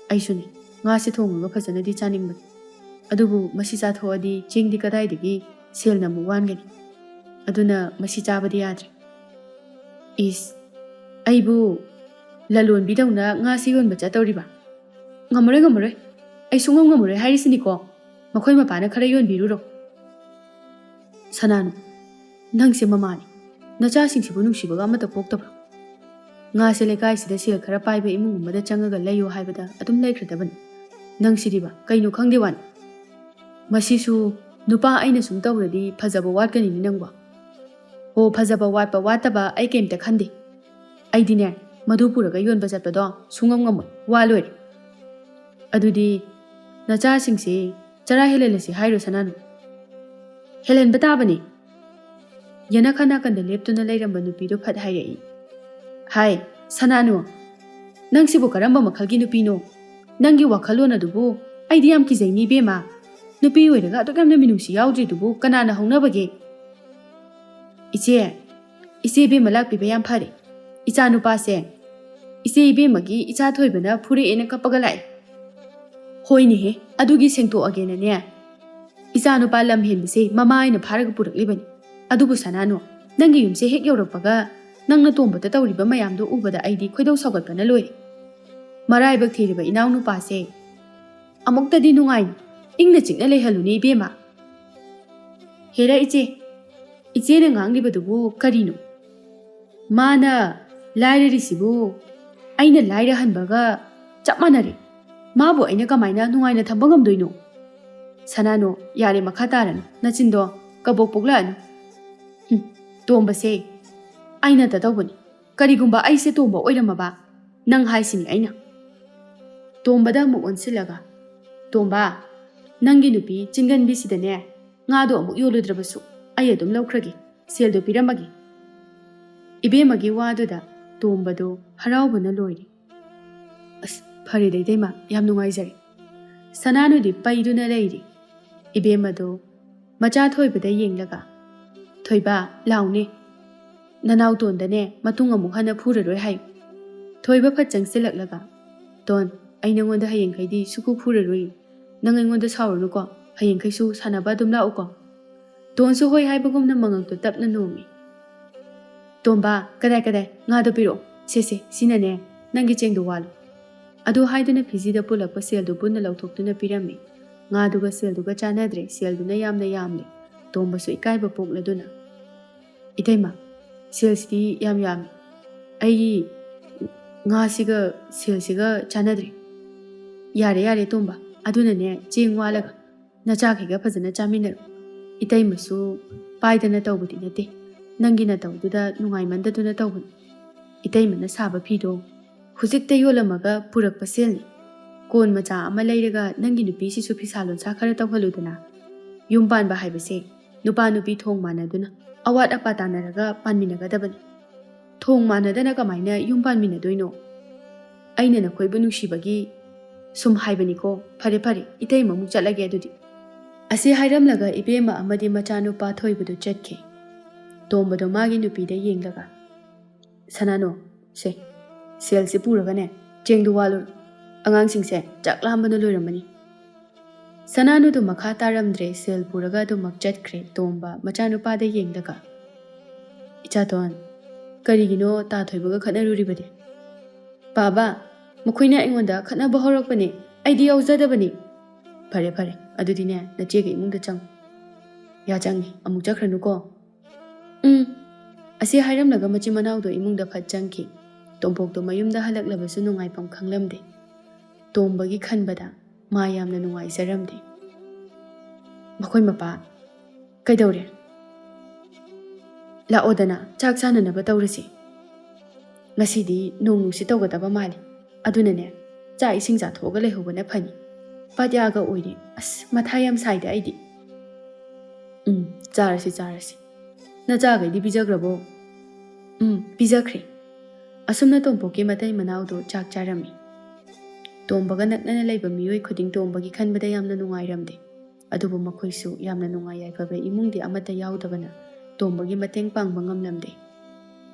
ꯑꯩꯁꯨꯅꯦ, ꯉꯥꯁꯦ ꯊꯣꯡꯉꯒ ꯐꯖꯅꯗꯤ ꯆꯥꯅꯤꯡꯕꯅꯤ꯫ ꯑꯗꯨꯕꯨ ꯃꯁꯤ ꯆꯥꯊꯣꯛꯑꯗꯤ ꯆꯦꯡꯗꯤ ꯀꯗꯥꯏꯗꯒꯤ ꯁꯦꯜꯅ ꯑꯃꯨꯛ ꯋꯥꯟꯒꯅꯤ? ꯑꯗꯨꯅ ꯃꯁꯤ ꯆꯥꯕꯗꯤ ꯌꯥꯗ꯭ꯔꯦ꯫" "ꯏꯁ, ꯑꯩꯕꯨ ꯂꯂꯣꯟꯕꯤꯗꯧꯅ ꯉꯥꯁꯤ ꯌꯣꯟꯕ ꯆꯠꯇꯧꯔꯤꯕ? ꯉꯝꯃꯔꯣꯏ, ꯉꯝꯃꯔꯣꯏ꯫ ꯑꯩ ꯁꯨꯡꯉꯝ ꯉꯝꯃꯔꯣꯏ ꯍꯥꯏꯔꯤꯁꯤꯅꯤꯀꯣ꯫ ꯃꯈꯣꯏ ꯃꯄꯥꯅ ꯈꯔ ꯌꯣꯟꯕꯤꯔꯨꯔꯣ꯫" "ꯁꯅꯥꯅꯨ, ꯅꯪꯁꯦ ꯃꯃꯥꯅꯤ꯫ ꯅꯆꯥꯁꯤꯡꯁꯤꯕꯨ ꯅꯨꯡꯁꯤꯕꯒ ꯑꯃꯠꯇ ꯄꯣꯛꯇꯕ꯭ꯔꯣ? ꯉꯥꯁꯦ ꯂꯩꯀꯥꯏꯁꯤꯗ ꯁꯦꯜ ꯈꯔ ꯄꯥꯏꯕ ꯏꯃꯨꯡ ꯑꯃꯗ ꯆꯪꯉꯒ ꯂꯩꯌꯣ ꯍꯥꯏꯕꯗ ꯑꯗꯨꯝ ꯂꯩꯈ꯭ꯔꯗꯕꯅꯤ꯫ ꯅꯪꯁꯤꯗꯤꯕ ꯀꯩꯅꯣ ꯈꯪꯗꯦ ꯋꯥꯅꯤ꯫ ꯃꯁꯤꯁꯨ ꯅꯨꯄꯥ ꯑꯩꯅ ꯁꯨꯝ ꯇꯧꯔꯗꯤ ꯐꯖꯕ ꯋꯥꯠꯀꯅꯤꯅꯦ ꯅꯪꯕꯣ꯫" "ꯍꯣ, ꯐꯖꯕ ꯋꯥꯠꯄ ꯋꯥꯠꯇꯕ ꯑꯩ ꯀꯩꯝꯇ ꯈꯟꯗꯦ꯫ ꯑꯩꯗꯤꯅꯦ, ꯃꯗꯨ ꯄꯨꯔꯒ ꯌꯣꯟꯕ ꯆꯠꯄꯗꯣ ꯁꯨꯡꯉꯝ ꯉꯝꯃꯣꯏ, ꯋꯥ ꯂꯣꯏꯔꯦ꯫ ꯑꯗꯨꯗꯤ ꯅꯆꯥꯁꯤꯡꯁꯦ ꯆꯔꯥ ꯍꯦꯜꯍꯜꯂꯁꯤ ꯍꯥꯏꯔꯣ ꯁꯅꯥꯅꯨ?" "ꯍꯦꯜꯍꯟꯕ ꯇꯥꯕꯅꯤ꯫" ꯌꯦꯅꯈꯥ ꯅꯥꯀꯟꯗ ꯂꯦꯞꯇꯨꯅ ꯂꯩꯔꯝꯕ ꯅꯨꯄꯤꯗꯨ ꯐꯠ ꯍꯥꯏꯔꯛꯏ꯫ "ꯍꯥꯏ, ꯁꯅꯥꯅꯨ, ꯅꯪꯁꯤꯕꯨ ꯀꯔꯝꯕ ꯃꯈꯜꯒꯤ ꯅꯨꯄꯤꯅꯣ? ꯅꯪꯒꯤ ꯋꯥꯈꯜꯂꯣꯟ ꯑꯗꯨꯕꯨ ꯑꯩꯗꯤ ꯌꯥꯝ ꯀꯤꯖꯩꯅꯤ ꯏꯕꯦꯝꯃ꯫ ꯅꯨꯄꯤ ꯑꯣꯏꯔꯒ ꯑꯗꯨꯛ ꯌꯥꯝꯅ ꯃꯤꯅꯨꯡꯁꯤ ꯌꯥꯎꯗ꯭ꯔꯤꯗꯨꯕꯨ ꯀꯅꯥꯅ ꯍꯧꯅꯕꯒꯦ?" "ꯏꯆꯦ, ꯏꯆꯦ ꯏꯕꯦꯝꯃ ꯂꯥꯛꯄꯤꯕ ꯌꯥꯝ ꯐꯔꯦ꯫ ꯏꯆꯥ ꯅꯨꯄꯥꯁꯦ ꯏꯆꯦ ꯏꯕꯦꯝꯃꯒꯤ ꯏꯆꯥ ꯊꯣꯏꯕꯅ ꯐꯨꯔꯛꯑꯦꯅ ꯀꯞꯄꯒ ꯂꯥꯛꯑꯦ꯫" "ꯍꯣꯏꯅꯦꯍꯦ, ꯑꯗꯨꯒꯤ ꯁꯦꯡꯇꯣꯛꯑꯒꯦꯅꯅꯦ ꯏꯆꯥ ꯅꯨꯄꯥ ꯂꯝ ꯍꯦꯟꯕꯁꯦ ꯃꯃꯥ ꯑꯩꯅ ꯐꯥꯔꯒ ꯄꯨꯔꯛꯂꯤꯕꯅꯤ꯫ ꯑꯗꯨꯕꯨ ꯁꯅꯥꯅꯨ, ꯅꯪꯒꯤ ꯌꯨꯝꯁꯦ ꯍꯦꯛ ꯌꯧꯔꯛꯄꯒ ꯅꯪꯅ ꯇꯣꯝꯕꯗ ꯇꯧꯔꯤꯕ ꯃꯌꯥꯝꯗꯣ ꯎꯕꯗ ꯑꯩꯗꯤ ꯈꯣꯏꯗꯧ ꯁꯥꯎꯒꯠꯄꯅ ꯂꯣꯏꯔꯦ꯫ ꯃꯔꯥꯏꯕꯛ ꯊꯤꯔꯤꯕ ꯏꯅꯥꯎꯅꯨꯄꯥꯁꯦ ꯑꯃꯨꯛꯇꯗꯤ ꯅꯨꯡꯉꯥꯏꯅ ꯏꯪꯅ ꯆꯤꯛꯅ ꯂꯩꯍꯜꯂꯨꯅꯦ ꯏꯕꯦꯝꯃ꯫" "ꯍꯦꯔꯥ ꯏꯆꯦ, ꯏꯆꯦꯅ ꯉꯥꯡꯂꯤꯕꯗꯨꯕꯨ ꯀꯔꯤꯅꯣ? ꯃꯥꯅ ꯂꯥꯏꯔꯔꯤꯁꯤꯕꯨ ꯑꯩꯅ ꯂꯥꯏꯔꯍꯟꯕꯒ ꯆꯞ ꯃꯥꯟꯅꯔꯦ꯫ ꯃꯥꯕꯨ ꯑꯩꯅ ꯀꯃꯥꯏꯅ ꯅꯨꯡꯉꯥꯏꯅ ꯊꯝꯕ ꯉꯝꯗꯣꯏꯅꯣ?" "ꯁꯅꯥꯅꯨ, ꯌꯥꯔꯦ, ꯃꯈꯥ ꯇꯥꯔꯅꯨ, ꯅꯆꯤꯟꯗꯣ ꯀꯕꯣꯛ ꯄꯣꯛꯂꯛꯑꯅꯨ꯫ ꯍꯨꯝ, ꯇꯣꯝꯕꯁꯦ ꯑꯩꯅꯇ ꯇꯧꯕꯅꯤ꯫ "ꯀꯔꯤꯒꯨꯝꯕ ꯑꯩꯁꯦ ꯇꯣꯝꯕ ꯑꯣꯏꯔꯝꯃꯕ? ꯅꯪ ꯍꯥꯏꯁꯤꯅꯤ ꯑꯩꯅ꯫" ꯇꯣꯝꯕꯗ ꯑꯃꯨꯛ ꯑꯣꯟꯁꯤꯜꯂꯒ, "ꯇꯣꯝꯕ, ꯅꯪꯒꯤ ꯅꯨꯄꯤ ꯆꯤꯡꯒꯟꯕꯤꯁꯤꯗꯅꯦ, ꯉꯥꯗꯣ ꯑꯃꯨꯛ ꯌꯣꯜꯂꯨꯗ꯭ꯔꯕꯁꯨ ꯑꯩ ꯑꯗꯨꯝ ꯂꯧꯈ꯭ꯔꯒꯦ, ꯁꯦꯜꯗꯣ ꯄꯤꯔꯝꯃꯒꯦ꯫" ꯏꯕꯦꯝꯃꯒꯤ ꯋꯥꯗꯨꯗ ꯇꯣꯝꯕꯗꯣ ꯍꯔꯥꯎꯕꯅ ꯂꯣꯏꯔꯦ꯫ "ꯑꯁ, ꯐꯔꯦꯗ ꯏꯇꯩꯃ, ꯌꯥꯝ ꯅꯨꯡꯉꯥꯏꯖꯔꯦ꯫" ꯁꯅꯥꯅꯨꯗꯤ ꯄꯩꯗꯨꯅ ꯂꯩꯔꯤ꯫ ꯏꯕꯦꯝꯃꯗꯣ ꯃꯆꯥ ꯊꯣꯏꯕꯗ ꯌꯦꯡꯂꯒ, "ꯊꯣꯏꯕ, ꯂꯥꯎꯅꯦ, ꯅꯅꯥꯎꯇꯣꯟꯗꯅꯦ ꯃꯇꯨꯡ ꯑꯃꯨꯛ ꯍꯟꯅ ꯐꯨꯔꯔꯣꯏ ꯍꯥꯏꯌꯨ꯫" ꯊꯣꯏꯕ ꯐꯠ ꯆꯪꯁꯤꯜꯂꯛꯂꯒ, "ꯇꯣꯟ, ꯑꯩ ꯅꯉꯣꯟꯗ ꯍꯌꯦꯡꯈꯩꯗꯤ ꯁꯨꯛꯐꯨ ꯐꯨꯔꯔꯣꯏ꯫ ꯅꯪ ꯑꯩꯉꯣꯟꯗ ꯁꯥꯎꯔꯅꯨꯀꯣ, ꯍꯌꯦꯡꯈꯩꯁꯨ ꯁꯥꯟꯅꯕ ꯑꯗꯨꯝ ꯂꯥꯛꯎꯀꯣ꯫" ꯇꯣꯟꯁꯨ ꯍꯣꯏ ꯍꯥꯏꯕꯒꯨꯝꯅ ꯃꯉꯛꯇꯣ ꯇꯞꯅ ꯅꯣꯝꯃꯤ꯫ "ꯇꯣꯝꯕ, ꯀꯗꯥꯏ ꯀꯗꯥꯏ, ꯉꯥꯗꯣ ꯄꯤꯔꯛꯑꯣ꯫ ꯁꯦ ꯁꯦ, ꯁꯤꯅꯅꯦ ꯅꯪꯒꯤ ꯆꯦꯡꯗꯣ ꯋꯥꯜꯂꯨ꯫" ꯑꯗꯨ ꯍꯥꯏꯗꯨꯅ ꯐꯤꯖꯤꯗ ꯄꯨꯜꯂꯛꯄ ꯁꯦꯜꯗꯨ ꯄꯨꯟꯅ ꯂꯧꯊꯣꯛꯇꯨꯅ ꯄꯤꯔꯝꯃꯤ꯫ ꯉꯥꯗꯨꯒ ꯁꯦꯜꯗꯨꯒ ꯆꯥꯟꯅꯗ꯭ꯔꯦ, ꯁꯦꯜꯗꯨꯅ ꯌꯥꯝꯅ ꯌꯥꯝꯂꯦ꯫ ꯇꯣꯝꯕꯁꯨ ꯏꯀꯥꯏꯕ ꯄꯣꯛꯂꯗꯨꯅ, "ꯏꯇꯩꯃ, ꯁꯦꯜꯁꯤꯗꯤ ꯌꯥꯝ ꯌꯥꯝꯃꯤ꯫ ꯑꯩꯒꯤ ꯉꯥꯁꯤꯒ ꯁꯦꯜꯁꯤꯒ ꯆꯥꯟꯅꯗ꯭ꯔꯦ꯫" "ꯌꯥꯔꯦ ꯌꯥꯔꯦ ꯇꯣꯝꯕ, ꯑꯗꯨꯅꯅꯦ ꯆꯦꯡ ꯋꯥꯜꯂꯒ ꯅꯆꯥꯈꯩꯒ ꯐꯖꯅ ꯆꯥꯃꯤꯟꯅꯔꯣ꯫ ꯏꯇꯩꯃꯁꯨ ꯄꯥꯏꯗꯅ ꯇꯧꯕꯗꯤ ꯅꯠꯇꯦ, ꯅꯪꯒꯤ ꯅꯇꯧꯗꯨꯗ ꯅꯨꯡꯉꯥꯏꯃꯟꯗꯗꯨꯅ ꯇꯧꯕꯅꯤ꯫ ꯏꯇꯩꯃꯅ ꯁꯥꯕ ꯐꯤꯗꯣ ꯍꯧꯖꯤꯛꯇ ꯌꯣꯜꯂꯝꯃꯒ ꯄꯨꯔꯛꯄ ꯁꯦꯜꯅꯤ꯫ ꯀꯣꯟ ꯃꯆꯥ ꯑꯃ ꯂꯩꯔꯒ ꯅꯪꯒꯤ ꯅꯨꯄꯤꯁꯤꯁꯨ ꯐꯤꯁꯥ ꯂꯣꯟꯁꯥ ꯈꯔ ꯇꯧꯍꯜꯂꯨꯗꯅ꯫ ꯌꯨꯝ ꯄꯥꯟꯕ ꯍꯥꯏꯕꯁꯦ ꯅꯨꯄꯥ ꯅꯨꯄꯤ ꯊꯣꯡ ꯃꯥꯟꯅꯗꯨꯅ ꯑꯋꯥꯠ ꯑꯄꯥ ꯇꯥꯟꯅꯔꯒ ꯄꯥꯟꯃꯤꯟꯅꯒꯗꯕꯅꯤ꯫ ꯊꯣꯡ ꯃꯥꯟꯅꯗꯅ ꯀꯃꯥꯏꯅ ꯌꯨꯝ ꯄꯥꯟꯃꯤꯟꯅꯗꯣꯏꯅꯣ? ꯑꯩꯅ ꯅꯈꯣꯏꯕꯨ ꯅꯨꯡꯁꯤꯕꯒꯤ ꯁꯨꯝ ꯍꯥꯏꯕꯅꯤꯀꯣ꯫ ꯐꯔꯦ ꯐꯔꯦ, ꯏꯇꯩꯃ ꯑꯃꯨꯛ ꯆꯠꯂꯒꯦ ꯑꯗꯨꯗꯤ꯫" ꯑꯁꯤ ꯍꯥꯏꯔꯝꯂꯒ ꯏꯕꯦꯝꯃ ꯑꯃꯗꯤ ꯃꯆꯥꯅꯨꯄꯥ ꯊꯣꯏꯕꯗꯨ ꯆꯠꯈꯤ꯫ ꯇꯣꯝꯕꯗꯣ ꯃꯥꯒꯤ ꯅꯨꯄꯤꯗ ꯌꯦꯡꯂꯒ, "ꯁꯅꯥꯅꯣ, ꯁꯦ, ꯁꯦꯜꯁꯤ ꯄꯨꯔꯒꯅꯦ ꯆꯦꯡꯗꯨ ꯋꯥꯜꯂꯨꯔꯣ꯫ ꯑꯉꯥꯡꯁꯤꯡꯁꯦ ꯆꯥꯛ ꯂꯥꯝꯕꯅ ꯂꯣꯏꯔꯝꯃꯅꯤ꯫" ꯁꯅꯥꯅꯨꯗꯨ ꯃꯈꯥ ꯇꯥꯔꯝꯗ꯭ꯔꯦ, ꯁꯦꯜ ꯄꯨꯔꯒ ꯑꯗꯨꯃꯛ ꯆꯠꯈ꯭ꯔꯦ꯫ ꯇꯣꯝꯕ ꯃꯆꯥꯅꯨꯄꯥꯗ ꯌꯦꯡꯂꯒ, "ꯏꯆꯥꯇꯣꯟ, ꯀꯔꯤꯒꯤꯅꯣ ꯇꯥ ꯊꯣꯏꯕꯒ ꯈꯠꯅꯔꯨꯔꯤꯕꯗꯤ?" "ꯕꯥꯕꯥ, ꯃꯈꯣꯏꯅ ꯑꯩꯉꯣꯟꯗ ꯈꯠꯅꯕ ꯍꯧꯔꯛꯄꯅꯦ, ꯑꯩꯗꯤ ꯌꯥꯎꯖꯗꯕꯅꯤ꯫" "ꯐꯔꯦ ꯐꯔꯦ, ꯑꯗꯨꯗꯤꯅꯦ ꯅꯆꯦꯒ ꯏꯃꯨꯡꯗ ꯆꯪꯉꯨ꯫" "ꯌꯥ ꯆꯪꯉꯦ, ꯑꯃꯨꯛ ꯆꯠꯈ꯭ꯔꯅꯨꯀꯣ꯫" "ꯎꯝ꯫" ꯑꯁꯤ ꯍꯥꯏꯔꯝꯂꯒ ꯃꯆꯤꯟ ꯃꯅꯥꯎꯗꯣ ꯏꯃꯨꯡꯗ ꯐꯠ ꯆꯪꯈꯤ꯫ ꯇꯣꯝꯄꯣꯛꯇꯣ ꯃꯌꯨꯝꯗ ꯍꯜꯂꯛꯂꯕꯁꯨ ꯅꯨꯡꯉꯥꯏꯐꯝ ꯈꯪꯂꯝꯗꯦ꯫ ꯇꯣꯝꯕꯒꯤ ꯈꯟꯕꯗ ꯃꯥ ꯌꯥꯝꯅ ꯅꯨꯡꯉꯥꯏꯖꯔꯝꯗꯦ꯫ "ꯃꯈꯣꯏ ꯃꯄꯥ, ꯀꯩꯗꯧꯔꯦ? ꯂꯥꯛꯑꯣꯗꯅ, ꯆꯥꯛ ꯆꯥꯅꯅꯕ ꯇꯧꯔꯁꯤ꯫" ꯉꯁꯤꯗꯤ ꯅꯣꯡ ꯅꯨꯡꯁꯤꯠ ꯇꯧꯒꯗꯕ ꯃꯥꯜꯂꯤ꯫ ꯑꯗꯨꯅꯅꯦ, ꯆꯥꯛ ꯏꯁꯤꯡ ꯆꯥꯊꯣꯛꯑꯒ ꯂꯩꯍꯧꯕꯅ ꯐꯅꯤ꯫ ꯄꯥꯠꯌꯥꯒ ꯑꯣꯏꯔꯦ꯫ ꯑꯁ, ꯃꯊꯥ ꯌꯥꯝ ꯁꯥꯏꯗ ꯑꯩꯗꯤ꯫ ꯎꯝ, ꯆꯥꯔꯁꯤ, ꯆꯥꯔꯁꯤ꯫ ꯅꯆꯥꯈꯩꯗꯤ ꯄꯤꯖꯈ꯭ꯔꯕꯣ? ꯎꯝ, ꯄꯤꯖꯈ꯭ꯔꯦ꯫ ꯑꯁꯨꯝꯅ ꯇꯣꯝꯄꯣꯛꯀꯤ ꯃꯇꯩ ꯃꯅꯥꯎꯗꯣ ꯆꯥꯛ ꯆꯥꯔꯝꯃꯤ꯫ ꯇꯣꯝꯕꯒ ꯅꯛꯅꯅ ꯂꯩꯕ ꯃꯤꯑꯣꯏ ꯈꯨꯗꯤꯡ ꯇꯣꯝꯕꯒꯤ ꯈꯟꯕꯗ ꯌꯥꯝꯅ ꯅꯨꯡꯉꯥꯏꯔꯝꯗꯦ꯫ ꯑꯗꯨꯕꯨ ꯃꯈꯣꯏꯁꯨ ꯌꯥꯝꯅ ꯅꯨꯡꯉꯥꯏ ꯌꯥꯏꯐꯕ ꯏꯃꯨꯡꯗꯤ ꯑꯃꯠꯇ ꯌꯥꯎꯗꯕꯅ ꯇꯣꯝꯕꯒꯤ ꯃꯇꯦꯡ ꯄꯥꯡꯕ ꯉꯝꯂꯝꯗꯦ꯫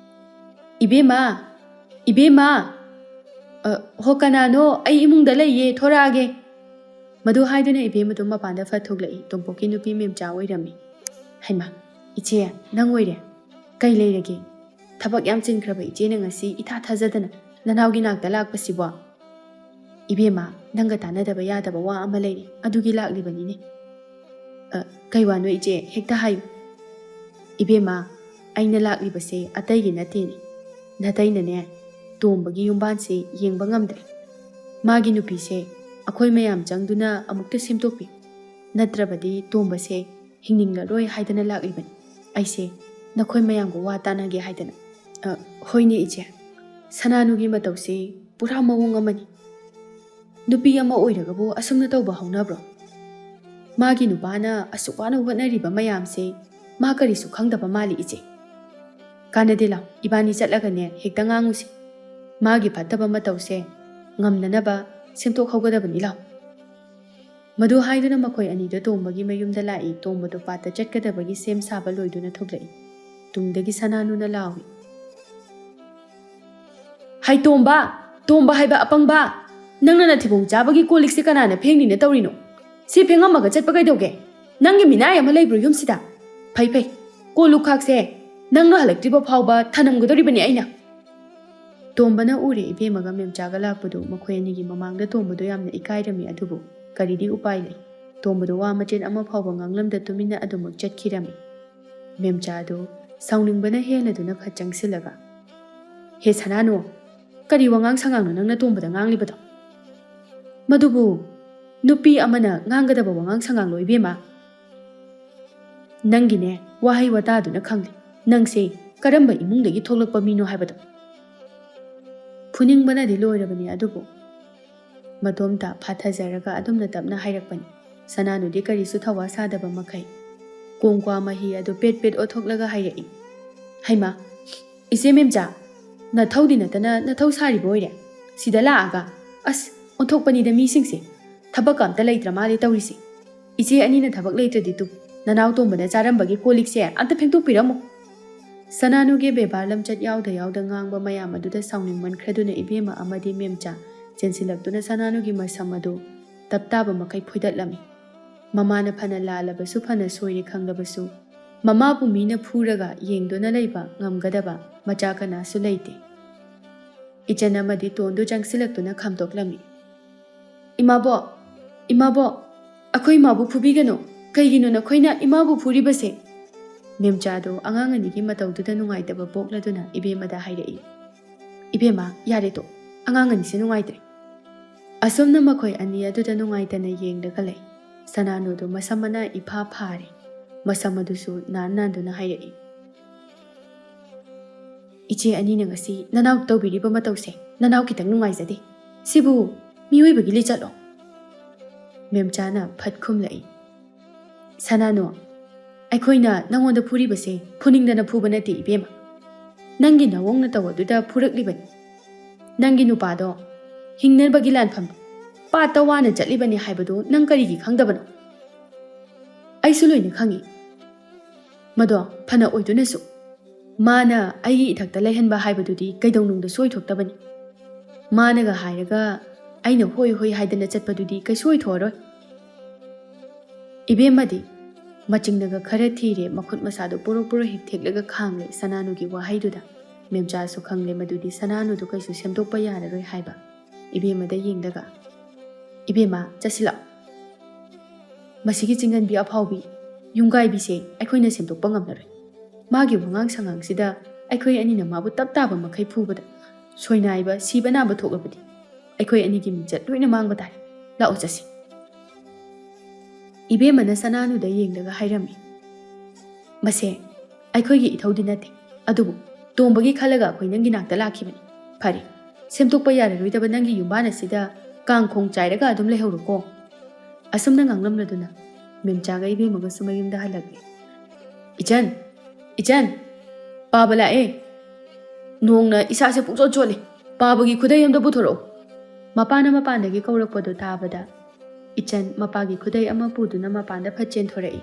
"ꯏꯕꯦꯝꯃ! ꯏꯕꯦꯝꯃ!" "ꯑ, ꯍꯣ, ꯀꯅꯥꯅꯣ? ꯑꯩ ꯏꯃꯨꯡꯗ ꯂꯩꯌꯦ, ꯊꯣꯔꯛꯑꯒꯦ꯫" ꯃꯗꯨ ꯍꯥꯏꯗꯨꯅ ꯏꯕꯦꯝꯃꯗꯨ ꯃꯄꯥꯟꯗ ꯐꯠ ꯊꯣꯛꯂꯛꯏ꯫ ꯇꯣꯝꯄꯣꯛꯀꯤ ꯅꯨꯄꯤ ꯃꯦꯝꯆꯥ ꯑꯣꯏꯔꯝꯃꯤ꯫ "ꯍꯩꯃꯥ, ꯏꯆꯦ, ꯅꯪ ꯑꯣꯏꯔꯦ? ꯀꯩ ꯂꯩꯔꯒꯦ? ꯊꯕꯛ ꯌꯥꯝ ꯆꯤꯟꯈ꯭ꯔꯕ ꯏꯆꯦꯅ ꯉꯁꯤ ꯏꯊꯥ ꯊꯥꯖꯗꯅ ꯅꯅꯥꯎꯒꯤ ꯅꯥꯛꯇ ꯂꯥꯛꯄꯁꯤꯕꯣ?" "ꯏꯕꯦꯝꯃ, ꯅꯪꯒ ꯇꯥꯟꯅꯗꯕ ꯌꯥꯗꯕ ꯋꯥ ꯑꯃ ꯂꯩꯔꯦ, ꯑꯗꯨꯒꯤ ꯂꯥꯛꯂꯤꯕꯅꯤꯅꯦ꯫" "ꯑ, ꯀꯩ ꯋꯥꯅꯣ ꯏꯆꯦ? ꯍꯦꯛꯇ ꯍꯥꯏꯌꯨ꯫" "ꯏꯕꯦꯝꯃ, ꯑꯩꯅ ꯂꯥꯛꯂꯤꯕꯁꯦ ꯑꯇꯩꯒꯤ ꯅꯠꯇꯦꯅꯦ꯫ ꯅꯇꯩꯅꯅꯦ, ꯇꯣꯝꯕꯒꯤ ꯌꯨꯝꯕꯥꯟꯁꯦ ꯌꯦꯡꯕ ꯉꯝꯗ꯭ꯔꯦ꯫ ꯃꯥꯒꯤ ꯅꯨꯄꯤꯁꯦ ꯑꯩꯈꯣꯏ ꯃꯌꯥꯝ ꯆꯪꯗꯨꯅ ꯑꯃꯨꯛꯇ ꯁꯦꯝꯗꯣꯛꯄꯤꯌꯨ꯫ ꯅꯠꯇ꯭ꯔꯕꯗꯤ ꯇꯣꯝꯕꯁꯦ ꯍꯤꯡꯅꯤꯡꯂꯔꯣꯏ ꯍꯥꯏꯗꯅ ꯂꯥꯛꯂꯤꯕꯅꯤ꯫ ꯑꯩꯁꯦ ꯅꯈꯣꯏ ꯃꯌꯥꯝꯒ ꯋꯥ ꯇꯥꯅꯒꯦ ꯍꯥꯏꯗꯅ꯫" "ꯑ, ꯍꯣꯏꯅꯦ ꯏꯆꯦ, ꯁꯅꯥꯅꯨꯒꯤ ꯃꯇꯧꯁꯦ ꯄꯨꯔꯥ ꯃꯑꯣꯡ ꯑꯃꯅꯤ꯫ ꯅꯨꯄꯤ ꯑꯃ ꯑꯣꯏꯔꯒꯕꯨ ꯑꯁꯨꯝꯅ ꯇꯧꯕ ꯍꯧꯅꯕ꯭ꯔꯣ? ꯃꯥꯒꯤ ꯅꯨꯄꯥꯅ ꯑꯁꯨꯛ ꯋꯥꯅ ꯍꯣꯠꯅꯔꯤꯕ ꯃꯌꯥꯝꯁꯦ ꯃꯥ ꯀꯔꯤꯁꯨ ꯈꯪꯗꯕ ꯃꯥꯜꯂꯤ ꯏꯆꯦ꯫ ꯀꯥꯟꯅꯗꯦ, ꯂꯥꯎ, ꯏꯕꯥꯅꯤ ꯆꯠꯂꯒꯅꯦ ꯍꯦꯛꯇ ꯉꯥꯡꯉꯨꯁꯤ꯫ ꯃꯥꯒꯤ ꯐꯠꯇꯕ ꯃꯇꯧꯁꯦ ꯉꯝꯅꯅꯕ ꯁꯦꯝꯗꯣꯛꯍꯧꯒꯗꯕꯅꯤ, ꯂꯥꯎ꯫" ꯃꯗꯨ ꯍꯥꯏꯗꯨꯅ ꯃꯈꯣꯏ ꯑꯅꯤꯗꯣ ꯇꯣꯝꯕꯒꯤ ꯃꯌꯨꯝꯗ ꯂꯥꯛꯏ꯫ ꯇꯣꯝꯕꯗꯣ ꯄꯥꯠꯇ ꯆꯠꯀꯗꯕꯒꯤ ꯁꯦꯝ ꯁꯥꯕ ꯂꯣꯏꯗꯨꯅ ꯊꯣꯛꯂꯛꯏ꯫ ꯇꯨꯡꯗꯒꯤ ꯁꯅꯥꯅꯨꯅ ꯂꯥꯎꯏ, "ꯍꯩ ꯇꯣꯝꯕ! ꯇꯣꯝꯕ ꯍꯥꯏꯕ ꯑꯄꯪꯕ! ꯅꯪꯅ ꯅꯊꯤꯕꯣꯡ ꯆꯥꯕꯒꯤ ꯀꯣꯜ ꯂꯤꯛꯁꯦ ꯀꯅꯥꯅ ꯐꯦꯡꯂꯤꯅ ꯇꯧꯔꯤꯅꯣ? ꯁꯤ ꯐꯦꯡꯉꯝꯃꯒ ꯆꯠꯄ ꯀꯩꯗꯧꯒꯦ? ꯅꯪꯒꯤ ꯃꯤꯅꯥꯏ ꯑꯃ ꯂꯩꯕ꯭ꯔꯣ ꯌꯨꯝꯁꯤꯗ? ꯐꯩ, ꯐꯩ, ꯀꯣꯜ ꯂꯨꯈꯥꯛꯁꯦ ꯅꯪꯅ ꯍꯜꯂꯛꯇ꯭ꯔꯤꯕ ꯐꯥꯎꯕ ꯊꯅꯝꯒꯗꯧꯔꯤꯕꯅꯤ ꯑꯩꯅ꯫" ꯇꯣꯝꯕꯅ ꯎꯔꯦ ꯏꯕꯦꯝꯃꯒ ꯃꯦꯝꯆꯥꯒ ꯂꯥꯛꯄꯗꯨ꯫ ꯃꯈꯣꯏ ꯑꯅꯤꯒꯤ ꯃꯃꯥꯡꯗ ꯇꯣꯝꯕꯗꯨ ꯌꯥꯝꯅ ꯏꯀꯥꯏꯔꯝꯃꯤ, ꯑꯗꯨꯕꯨ ꯀꯔꯤꯗꯤ ꯎꯄꯥꯏ ꯂꯩ? ꯇꯣꯝꯕꯗꯨ ꯋꯥ ꯃꯆꯦꯠ ꯑꯃ ꯐꯥꯎꯕ ꯉꯥꯡꯂꯝꯗ ꯇꯨꯃꯤꯟꯅ ꯑꯗꯨꯃꯛ ꯆꯠꯈꯤꯔꯝꯃꯤ꯫ ꯃꯦꯝꯆꯥꯗꯨ ꯁꯥꯎꯅꯤꯡꯕꯅ ꯍꯦꯟꯅꯗꯨꯅ ꯐꯠ ꯆꯪꯁꯤꯜꯂꯒ, "ꯍꯦ ꯁꯅꯥꯅꯨ, ꯀꯔꯤ ꯋꯥꯉꯥꯡ ꯁꯉꯥꯡꯅꯣ ꯅꯪꯅ ꯇꯣꯝꯕꯗ ꯉꯥꯡꯂꯤꯕꯗꯣ? ꯃꯗꯨꯕꯨ ꯅꯨꯄꯤ ꯑꯃꯅ ꯉꯥꯡꯒꯗꯕ ꯋꯥꯉꯥꯡ ꯁꯉꯥꯡꯂꯣ ꯏꯕꯦꯝꯃ? ꯅꯪꯒꯤꯅꯦ ꯋꯥꯍꯩ ꯋꯥꯇꯥꯗꯨꯅ ꯈꯪꯂꯦ ꯅꯪꯁꯦ ꯀꯔꯝꯕ ꯏꯃꯨꯡꯗꯒꯤ ꯊꯣꯛꯂꯛꯄ ꯃꯤꯅꯣ ꯍꯥꯏꯕꯗꯣ꯫ ꯐꯨꯅꯤꯡꯕꯅꯗꯤ ꯂꯣꯏꯔꯕꯅꯤ, ꯑꯗꯨꯕꯨ ꯃꯇꯣꯝꯇ ꯐꯥꯊꯖꯔꯒ ꯑꯗꯨꯝꯅ ꯇꯞꯅ ꯍꯥꯏꯔꯛꯄꯅꯤ꯫ ꯁꯅꯥꯅꯨꯗꯤ ꯀꯔꯤꯁꯨ ꯊꯧꯋꯥ ꯁꯥꯗꯕ ꯃꯈꯩ ꯀꯣꯡꯀ꯭ꯋꯥ ꯃꯍꯤ ꯑꯗꯨ ꯄꯦꯠ ꯄꯦꯠ ꯑꯣꯠꯊꯣꯛꯂꯒ ꯍꯥꯏꯔꯛꯏ, "ꯍꯩꯃꯥ, ꯏꯆꯦ ꯃꯦꯝꯆꯥ, ꯅꯊꯧꯗꯤ ꯅꯠꯇꯅ ꯅꯊꯧ ꯁꯥꯔꯤꯕ ꯑꯣꯏꯔꯦ ꯁꯤꯗ ꯂꯥꯛꯑꯒ꯫ ꯑꯁ, ꯑꯣꯟꯊꯣꯛꯄꯅꯤꯗ ꯃꯤꯁꯤꯡꯁꯦ꯫ ꯊꯕꯛꯀ ꯑꯝꯇ ꯂꯩꯇ꯭ꯔ ꯃꯥꯜꯂꯦ ꯇꯧꯔꯤꯁꯦ꯫ ꯏꯆꯦ ꯑꯅꯤꯅ ꯊꯕꯛ ꯂꯩꯇ꯭ꯔꯗꯤ ꯇꯨ, ꯅꯅꯥꯎ ꯇꯣꯝꯕꯅ ꯆꯥꯔꯝꯕꯒꯤ ꯀꯣꯜ ꯂꯤꯛꯁꯦ ꯑꯝꯇ ꯐꯦꯡꯗꯣꯛꯄꯤꯔꯝꯃꯣ꯫" ꯁꯅꯥꯅꯨꯒꯤ ꯕꯦꯕꯥꯔ ꯂꯝꯆꯠ ꯌꯥꯎꯗ ꯌꯥꯎꯗ ꯉꯥꯡꯕ ꯃꯌꯥꯝ ꯑꯗꯨꯗ ꯁꯥꯎꯅꯤꯡꯃꯟꯈ꯭ꯔꯗꯨꯅ ꯏꯕꯦꯝꯃ ꯑꯃꯗꯤ ꯃꯦꯝꯆꯥ ꯆꯦꯟꯁꯤꯜꯂꯛꯇꯨꯅ ꯁꯅꯥꯅꯨꯒꯤ ꯃꯁꯝ ꯑꯗꯨ ꯇꯞ ꯇꯥꯕ ꯃꯈꯩ ꯐꯣꯏꯗꯠꯂꯝꯃꯤ꯫ ꯃꯃꯥꯅ ꯐꯅ ꯂꯥꯜꯂꯕꯁꯨ, ꯐꯅ ꯁꯣꯏꯔꯦ ꯈꯪꯂꯕꯁꯨ, ꯃꯃꯥꯕꯨ ꯃꯤꯅ ꯐꯨꯔꯒ ꯌꯦꯡꯗꯨꯅ ꯂꯩꯕ ꯉꯝꯒꯗꯕ ꯃꯆꯥ ꯀꯅꯥꯁꯨ ꯂꯩꯇꯦ꯫ ꯏꯆꯟ ꯑꯃꯗꯤ ꯇꯣꯟꯗꯨ ꯆꯪꯁꯤꯜꯂꯛꯇꯨꯅ ꯈꯥꯝꯗꯣꯛꯂꯝꯃꯤ꯫ "ꯏꯃꯥꯕꯣꯛ, ꯏꯃꯥꯕꯣꯛ, ꯑꯩꯈꯣꯏ ꯏꯃꯥꯕꯨ ꯐꯨꯕꯤꯒꯅꯨ꯫ ꯀꯩꯒꯤꯅꯣ ꯅꯈꯣꯏꯅ ꯏꯃꯥꯕꯨ ꯐꯨꯔꯤꯕꯁꯦ?" ꯃꯦꯝꯆꯥꯗꯨ ꯑꯉꯥꯡ ꯑꯅꯤꯒꯤ ꯃꯇꯧꯗꯨꯗ ꯅꯨꯡꯉꯥꯏꯇꯕ ꯄꯣꯛꯂꯗꯨꯅ ꯏꯕꯦꯝꯃꯗ ꯍꯥꯏꯔꯛꯏ꯫ "ꯏꯕꯦꯝꯃ, ꯌꯥꯔꯦ ꯇꯣ, ꯑꯉꯥꯡ ꯑꯅꯤꯁꯦ ꯅꯨꯡꯉꯥꯏꯇ꯭ꯔꯦ꯫" ꯑꯁꯨꯝꯅ ꯃꯈꯣꯏ ꯑꯅꯤ ꯑꯗꯨꯗ ꯅꯨꯡꯉꯥꯏꯇꯅ ꯌꯦꯡꯂꯒ ꯂꯩ꯫ ꯁꯅꯥꯅꯨꯗꯨ ꯃꯁꯝ ꯃꯅꯥ ꯏꯐꯥ ꯐꯥꯔꯦ꯫ ꯃꯁꯝ ꯑꯗꯨꯁꯨ ꯅꯥꯟ ꯅꯥꯟꯗꯨꯅ ꯍꯥꯏꯔꯛꯏ, "ꯏꯆꯦ ꯑꯅꯤꯅ ꯉꯁꯤ ꯅꯅꯥꯎ ꯇꯧꯕꯤꯔꯤꯕ ꯃꯇꯧꯁꯦ ꯅꯅꯥꯎ ꯈꯤꯇꯪ ꯅꯨꯡꯉꯥꯏꯖꯗꯦ꯫ ꯁꯤꯕꯨ ꯃꯤꯑꯣꯏꯕꯒꯤ ꯂꯤꯆꯠꯂꯣ?" ꯃꯦꯝꯆꯥꯅ ꯐꯠ ꯈꯨꯝꯂꯛꯏ, "ꯁꯅꯥꯅꯨ, ꯑꯩꯈꯣꯏꯅ ꯅꯪꯉꯣꯟꯗ ꯐꯨꯔꯤꯕꯁꯦ ꯐꯨꯅꯤꯡꯗꯅ ꯐꯨꯕ ꯅꯠꯇꯦ ꯏꯕꯦꯝꯃ꯫ ꯅꯪꯒꯤ ꯅꯋꯣꯡ ꯅꯇꯧ ꯑꯗꯨꯗ ꯐꯨꯔꯛꯂꯤꯕꯅꯤ꯫ ꯅꯪꯒꯤ ꯅꯨꯄꯥꯗꯣ ꯍꯤꯡꯅꯕꯒꯤ ꯂꯥꯟꯐꯝ ꯄꯥꯠꯇ ꯋꯥꯅ ꯆꯠꯂꯤꯕꯅꯤ ꯍꯥꯏꯕꯗꯨ ꯅꯪ ꯀꯔꯤꯒꯤ ꯈꯪꯗꯕꯅꯣ? ꯑꯩꯁꯨ ꯂꯣꯏꯅ ꯈꯪꯏ꯫ ꯃꯗꯣ ꯐꯅ ꯑꯣꯏꯗꯨꯅꯁꯨ ꯃꯥꯅ ꯑꯩꯒꯤ ꯏꯊꯛꯇ ꯂꯩꯍꯟꯕ ꯍꯥꯏꯕꯗꯨꯗꯤ ꯀꯩꯗꯧꯅꯨꯡꯗꯁꯨ ꯑꯣꯏꯊꯣꯛꯇꯕꯅꯤ꯫ ꯃꯥꯅꯒ ꯍꯥꯏꯔꯒ ꯑꯩꯅ ꯍꯣꯏ ꯍꯣꯏ ꯍꯥꯏꯗꯅ ꯆꯠꯄꯗꯨꯗꯤ ꯀꯩꯁꯨ ꯑꯣꯏꯊꯣꯛꯑꯔꯣꯏ꯫" ꯏꯕꯦꯝꯃꯗꯤ ꯃꯆꯤꯡꯅꯒ ꯈꯔ ꯊꯤꯔꯦ, ꯃꯈꯨꯠ ꯃꯁꯥꯗꯨ ꯄꯨꯔꯨ ꯄꯨꯔꯨ ꯍꯦꯛ ꯊꯦꯛꯂꯒ ꯈꯥꯡꯂꯦ ꯁꯅꯥꯅꯨꯒꯤ ꯋꯥꯍꯩꯗꯨꯗ꯫ ꯃꯦꯝꯆꯥꯁꯨ ꯈꯪꯂꯦ ꯃꯗꯨꯗꯤ ꯁꯅꯥꯅꯨꯗꯨ ꯀꯩꯁꯨ ꯁꯦꯝꯗꯣꯛꯄ ꯌꯥꯔꯔꯣꯏ ꯍꯥꯏꯕ꯫ ꯏꯕꯦꯝꯃꯗ ꯌꯦꯡꯂꯒ, "ꯏꯕꯦꯝꯃ, ꯆꯠꯁꯤꯜꯂꯛꯑꯣ꯫ ꯃꯁꯤꯒꯤ ꯆꯤꯡꯒꯟꯕꯤ ꯑꯐꯥꯎꯕꯤ ꯌꯨꯝꯒꯥꯏꯕꯤꯁꯦ ꯑꯩꯈꯣꯏꯅ ꯁꯦꯝꯗꯣꯛꯄ ꯉꯝꯂꯔꯣꯏ꯫ ꯃꯥꯒꯤ ꯋꯥꯉꯥꯡ ꯁꯉꯥꯡꯁꯤꯗ ꯑꯩꯈꯣꯏ ꯑꯅꯤꯅ ꯃꯥꯕꯨ ꯇꯞ ꯇꯥꯕ ꯃꯈꯩ ꯐꯨꯕꯗ ꯁꯣꯏꯅꯥꯏꯕ, ꯁꯤꯕ ꯅꯥꯕ ꯊꯣꯛꯂꯕꯗꯤ ꯑꯩꯈꯣꯏ ꯑꯅꯤꯒꯤ ꯃꯤꯡꯆꯠ ꯂꯣꯏꯅ ꯃꯥꯡꯕ ꯇꯥꯔꯦ꯫ ꯂꯥꯛꯑꯣ ꯆꯠꯁꯤ꯫" ꯏꯕꯦꯝꯃꯅ ꯁꯅꯥꯅꯨꯗ ꯌꯦꯡꯂꯒ ꯍꯥꯏꯔꯝꯃꯤ, "ꯃꯁꯦ ꯑꯩꯈꯣꯏꯒꯤ ꯏꯊꯧꯗꯤ ꯅꯠꯇꯦ, ꯑꯗꯨꯕꯨ ꯇꯣꯝꯕꯒꯤ ꯈꯜꯂꯒ ꯑꯩꯈꯣꯏ ꯅꯪꯒꯤ ꯅꯥꯛꯇ ꯂꯥꯛꯈꯤꯕꯅꯤ꯫ ꯐꯔꯦ, ꯁꯦꯝꯗꯣꯛꯄ ꯌꯥꯔꯔꯣꯏꯗꯕ ꯅꯪꯒꯤ ꯌꯨꯝꯕꯥꯟ ꯑꯁꯤꯗ ꯀꯥꯡ ꯈꯣꯡ ꯆꯥꯏꯔꯒ ꯑꯗꯨꯝ ꯂꯩꯍꯧꯔꯣꯀꯣ꯫ ꯑꯁꯨꯝꯅ ꯉꯥꯡꯂꯝꯂꯗꯨꯅ ꯃꯦꯝꯆꯥꯒ ꯏꯕꯦꯝꯃꯒꯁꯨ ꯃꯌꯨꯝꯗ ꯍꯜꯂꯛꯂꯦ꯫ "ꯏꯆꯟ, ꯏꯆꯟ, ꯄꯥꯕ ꯂꯥꯛꯑꯦ꯫ ꯅꯣꯡꯅ ꯏꯁꯥꯁꯦ ꯄꯨꯡꯆꯣꯠ ꯆꯣꯠꯂꯦ꯫ ꯄꯥꯕꯒꯤ ꯈꯨꯗꯩ ꯑꯝꯇ ꯄꯨꯊꯣꯔꯛꯑꯣ꯫" ꯃꯄꯥꯅ ꯃꯄꯥꯟꯗꯒꯤ ꯀꯧꯔꯛꯄꯗꯨ ꯇꯥꯕꯗ ꯏꯆꯟ ꯃꯄꯥꯒꯤ ꯈꯨꯗꯩ ꯑꯃ ꯄꯨꯗꯨꯅ ꯃꯄꯥꯟꯗ ꯐꯠ ꯆꯦꯟꯊꯣꯔꯛꯏ꯫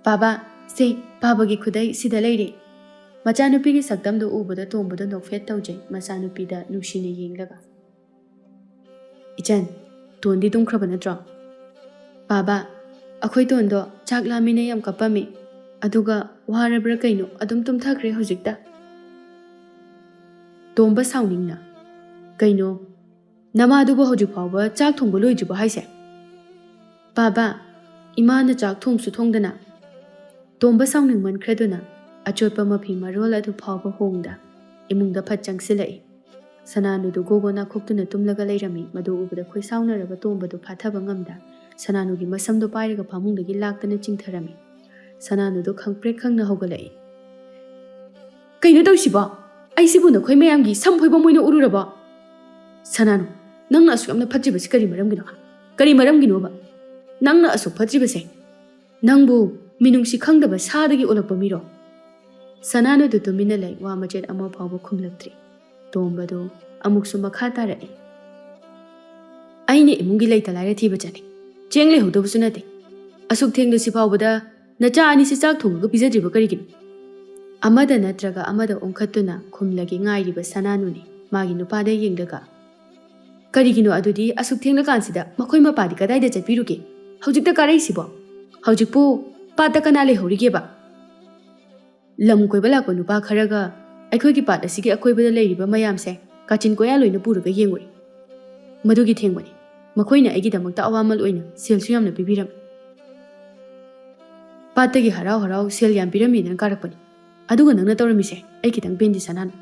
"ꯄꯥꯕ, ꯁꯦ, ꯄꯥꯕꯒꯤ ꯈꯨꯗꯩ ꯁꯤꯗ ꯂꯩꯔꯦ꯫" ꯃꯆꯥꯅꯨꯄꯤꯒꯤ ꯁꯛꯇꯝꯗꯨ ꯎꯕꯗ ꯇꯣꯝꯕꯗꯣ ꯅꯣꯛꯐꯦꯠ ꯇꯧꯖꯩ꯫ ꯃꯆꯥꯅꯨꯄꯤꯗ ꯅꯨꯡꯁꯤꯅ ꯌꯦꯡꯂꯒ, "ꯏꯆꯟ, ꯇꯣꯟꯗꯤ ꯇꯨꯝꯈ꯭ꯔꯕ ꯅꯠꯇ꯭ꯔꯣ?" "ꯄꯥꯕ, ꯑꯩꯈꯣꯏ ꯇꯣꯟꯗꯣ ꯆꯥꯛ ꯂꯥꯝꯃꯤꯅ ꯌꯥꯝ ꯀꯞꯄꯝꯃꯤ꯫ ꯑꯗꯨꯒ ꯋꯥꯔꯕ꯭ꯔꯥ ꯀꯩꯅꯣ ꯑꯗꯨꯝ ꯇꯨꯝꯊꯈ꯭ꯔꯦ ꯍꯧꯖꯤꯛꯇ꯫" ꯇꯣꯝꯕ ꯁꯥꯎꯅꯤꯡꯅ, "ꯀꯩꯅꯣ, ꯅꯃꯥꯗꯨꯕꯨ ꯍꯧꯖꯤꯛ ꯐꯥꯎꯕ ꯆꯥꯛ ꯊꯣꯡꯕ ꯂꯣꯏꯗ꯭ꯔꯤꯕꯣ ꯍꯥꯏꯁꯦ?" "ꯄꯥꯕ, ꯏꯃꯥꯅ ꯆꯥꯛ ꯊꯣꯡꯁꯨ ꯊꯣꯡꯗꯅ꯫" ꯇꯣꯝꯕ ꯁꯥꯎꯅꯤꯡꯃꯟꯈ꯭ꯔꯗꯨꯅ ꯑꯆꯣꯠꯄ ꯃꯐꯤ ꯃꯔꯣꯜ ꯑꯗꯨ ꯐꯥꯎꯕ ꯍꯣꯡꯗ ꯏꯃꯨꯡꯗ ꯐꯠ ꯆꯪꯁꯤꯜꯂꯛꯏ꯫ ꯁꯅꯥꯅꯨꯗꯨ ꯒꯣꯒꯣ ꯅꯥꯈꯣꯛꯇꯨꯅ ꯇꯨꯝꯂꯒ ꯂꯩꯔꯝꯃꯤ꯫ ꯃꯗꯨ ꯎꯕꯗ ꯈꯣꯏꯁꯥꯎꯅꯔꯕ ꯇꯣꯝꯕꯗꯨ ꯐꯥꯊꯕ ꯉꯝꯗ ꯁꯅꯥꯅꯨꯒꯤ ꯃꯁꯝꯗꯣ ꯄꯥꯏꯔꯒ ꯐꯃꯨꯡꯗꯒꯤ ꯂꯥꯛꯇꯅ ꯆꯤꯡꯊꯔꯝꯃꯤ꯫ ꯁꯅꯥꯅꯨꯗꯨ ꯈꯪꯄ꯭ꯔꯦꯛ ꯈꯪꯅ ꯍꯧꯒꯠꯂꯛꯏ꯫ "ꯀꯩꯅꯣ ꯇꯧꯔꯤꯁꯤꯕꯣ? ꯑꯩꯁꯤꯕꯨ ꯅꯈꯣꯏ ꯃꯌꯥꯝꯒꯤ ꯁꯝ ꯐꯣꯏꯕꯝ ꯑꯣꯏꯅ ꯎꯔꯨꯔꯕꯣ?" "ꯁꯅꯥꯅꯨ, ꯅꯪꯅ ꯑꯁꯨꯛ ꯌꯥꯝꯅ ꯐꯠꯇ꯭ꯔꯤꯕꯁꯤ ꯀꯔꯤ ꯃꯔꯝꯒꯤꯅꯣ? ꯀꯔꯤ ꯃꯔꯝꯒꯤꯅꯣꯕ ꯅꯪꯅ ꯑꯁꯨꯛ ꯐꯠꯇ꯭ꯔꯤꯕꯁꯦ? ꯅꯪꯕꯨ ꯃꯤꯅꯨꯡꯁꯤ ꯈꯪꯗꯕ ꯁꯥꯗꯒꯤ ꯑꯣꯜꯂꯛꯄ ꯃꯤꯔꯣ?" ꯁꯅꯥꯅꯨꯗꯨ ꯇꯨꯃꯤꯟꯅ ꯂꯩ꯫ ꯋꯥ ꯃꯆꯦꯠ ꯑꯃ ꯐꯥꯎꯕ ꯈꯨꯝꯂꯛꯇ꯭ꯔꯤ꯫ ꯇꯣꯝꯕꯗꯨ ꯑꯃꯨꯛꯁꯨ ꯃꯈꯥ ꯇꯥꯔꯛꯏ꯫ "ꯑꯩꯅ ꯏꯃꯨꯡꯒꯤ ꯂꯩꯇ ꯂꯥꯏꯔ ꯊꯤꯕ ꯆꯠꯂꯤ꯫ ꯆꯦꯡ ꯂꯩꯍꯧꯗꯕꯁꯨ ꯅꯠꯇꯦ꯫ ꯑꯁꯨꯛ ꯊꯦꯡꯂꯁꯤ ꯐꯥꯎꯕꯗ ꯅꯆꯥ ꯑꯅꯤꯁꯤ ꯆꯥꯛ ꯊꯣꯡꯉꯒ ꯄꯤꯖꯗ꯭ꯔꯤꯕ ꯀꯔꯤꯒꯤꯅꯣ?" ꯑꯃꯗ ꯅꯠꯇ꯭ꯔꯒ ꯑꯃꯗ ꯑꯣꯟꯈꯠꯇꯨꯅ ꯈꯨꯝꯂꯒꯦ ꯉꯥꯏꯔꯤꯕ ꯁꯅꯥꯅꯨꯅꯤ꯫ ꯃꯥꯒꯤ ꯅꯨꯄꯥꯗ ꯌꯦꯡꯂꯒ, "ꯀꯔꯤꯒꯤꯅꯣ ꯑꯗꯨꯗꯤ? ꯑꯁꯨꯛ ꯊꯦꯡꯂꯀꯥꯟꯁꯤꯗ ꯃꯈꯣꯏ ꯃꯄꯥꯗꯤ ꯀꯗꯥꯏꯗ ꯆꯠꯄꯤꯔꯨꯒꯦ? ꯍꯧꯖꯤꯛꯇ ꯀꯥꯔꯛꯏꯁꯤꯕꯣ? ꯍꯧꯖꯤꯛꯄꯨ ꯄꯥꯠꯇ ꯀꯅꯥ ꯂꯩꯍꯧꯔꯤꯒꯦꯕ?" "ꯂꯝ ꯀꯣꯏꯕ ꯂꯥꯛꯄ ꯅꯨꯄꯥ ꯈꯔꯒ ꯑꯩꯈꯣꯏꯒꯤ ꯄꯥꯠ ꯑꯁꯤꯒꯤ ꯑꯀꯣꯏꯕꯗ ꯂꯩꯔꯤꯕ ꯃꯌꯥꯝꯁꯦ ꯀꯥꯆꯤꯟ ꯀꯣꯌꯥ ꯂꯣꯏꯅ ꯄꯨꯔꯒ ꯌꯦꯡꯉꯨꯔꯦ꯫ ꯃꯗꯨꯒꯤ ꯊꯦꯡꯕꯅꯤ꯫ ꯃꯈꯣꯏꯅ ꯑꯩꯒꯤꯗꯃꯛꯇ ꯑꯋꯥꯃꯜ ꯑꯣꯏꯅ ꯁꯦꯜꯁꯨ ꯌꯥꯝꯅ ꯄꯤꯕꯤꯔꯝꯃꯤ꯫ ꯄꯥꯠꯇꯒꯤ ꯍꯔꯥꯎ ꯍꯔꯥꯎ ꯁꯦꯜ ꯌꯥꯝ ꯄꯤꯔꯝꯃꯤꯗꯅ ꯀꯥꯔꯛꯄꯅꯤ꯫ ꯑꯗꯨꯒ ꯅꯪꯅ ꯇꯧꯔꯝꯃꯤꯁꯦ ꯑꯩ ꯈꯤꯇꯪ ꯄꯦꯟꯗꯦ ꯁꯅꯥꯅꯨ꯫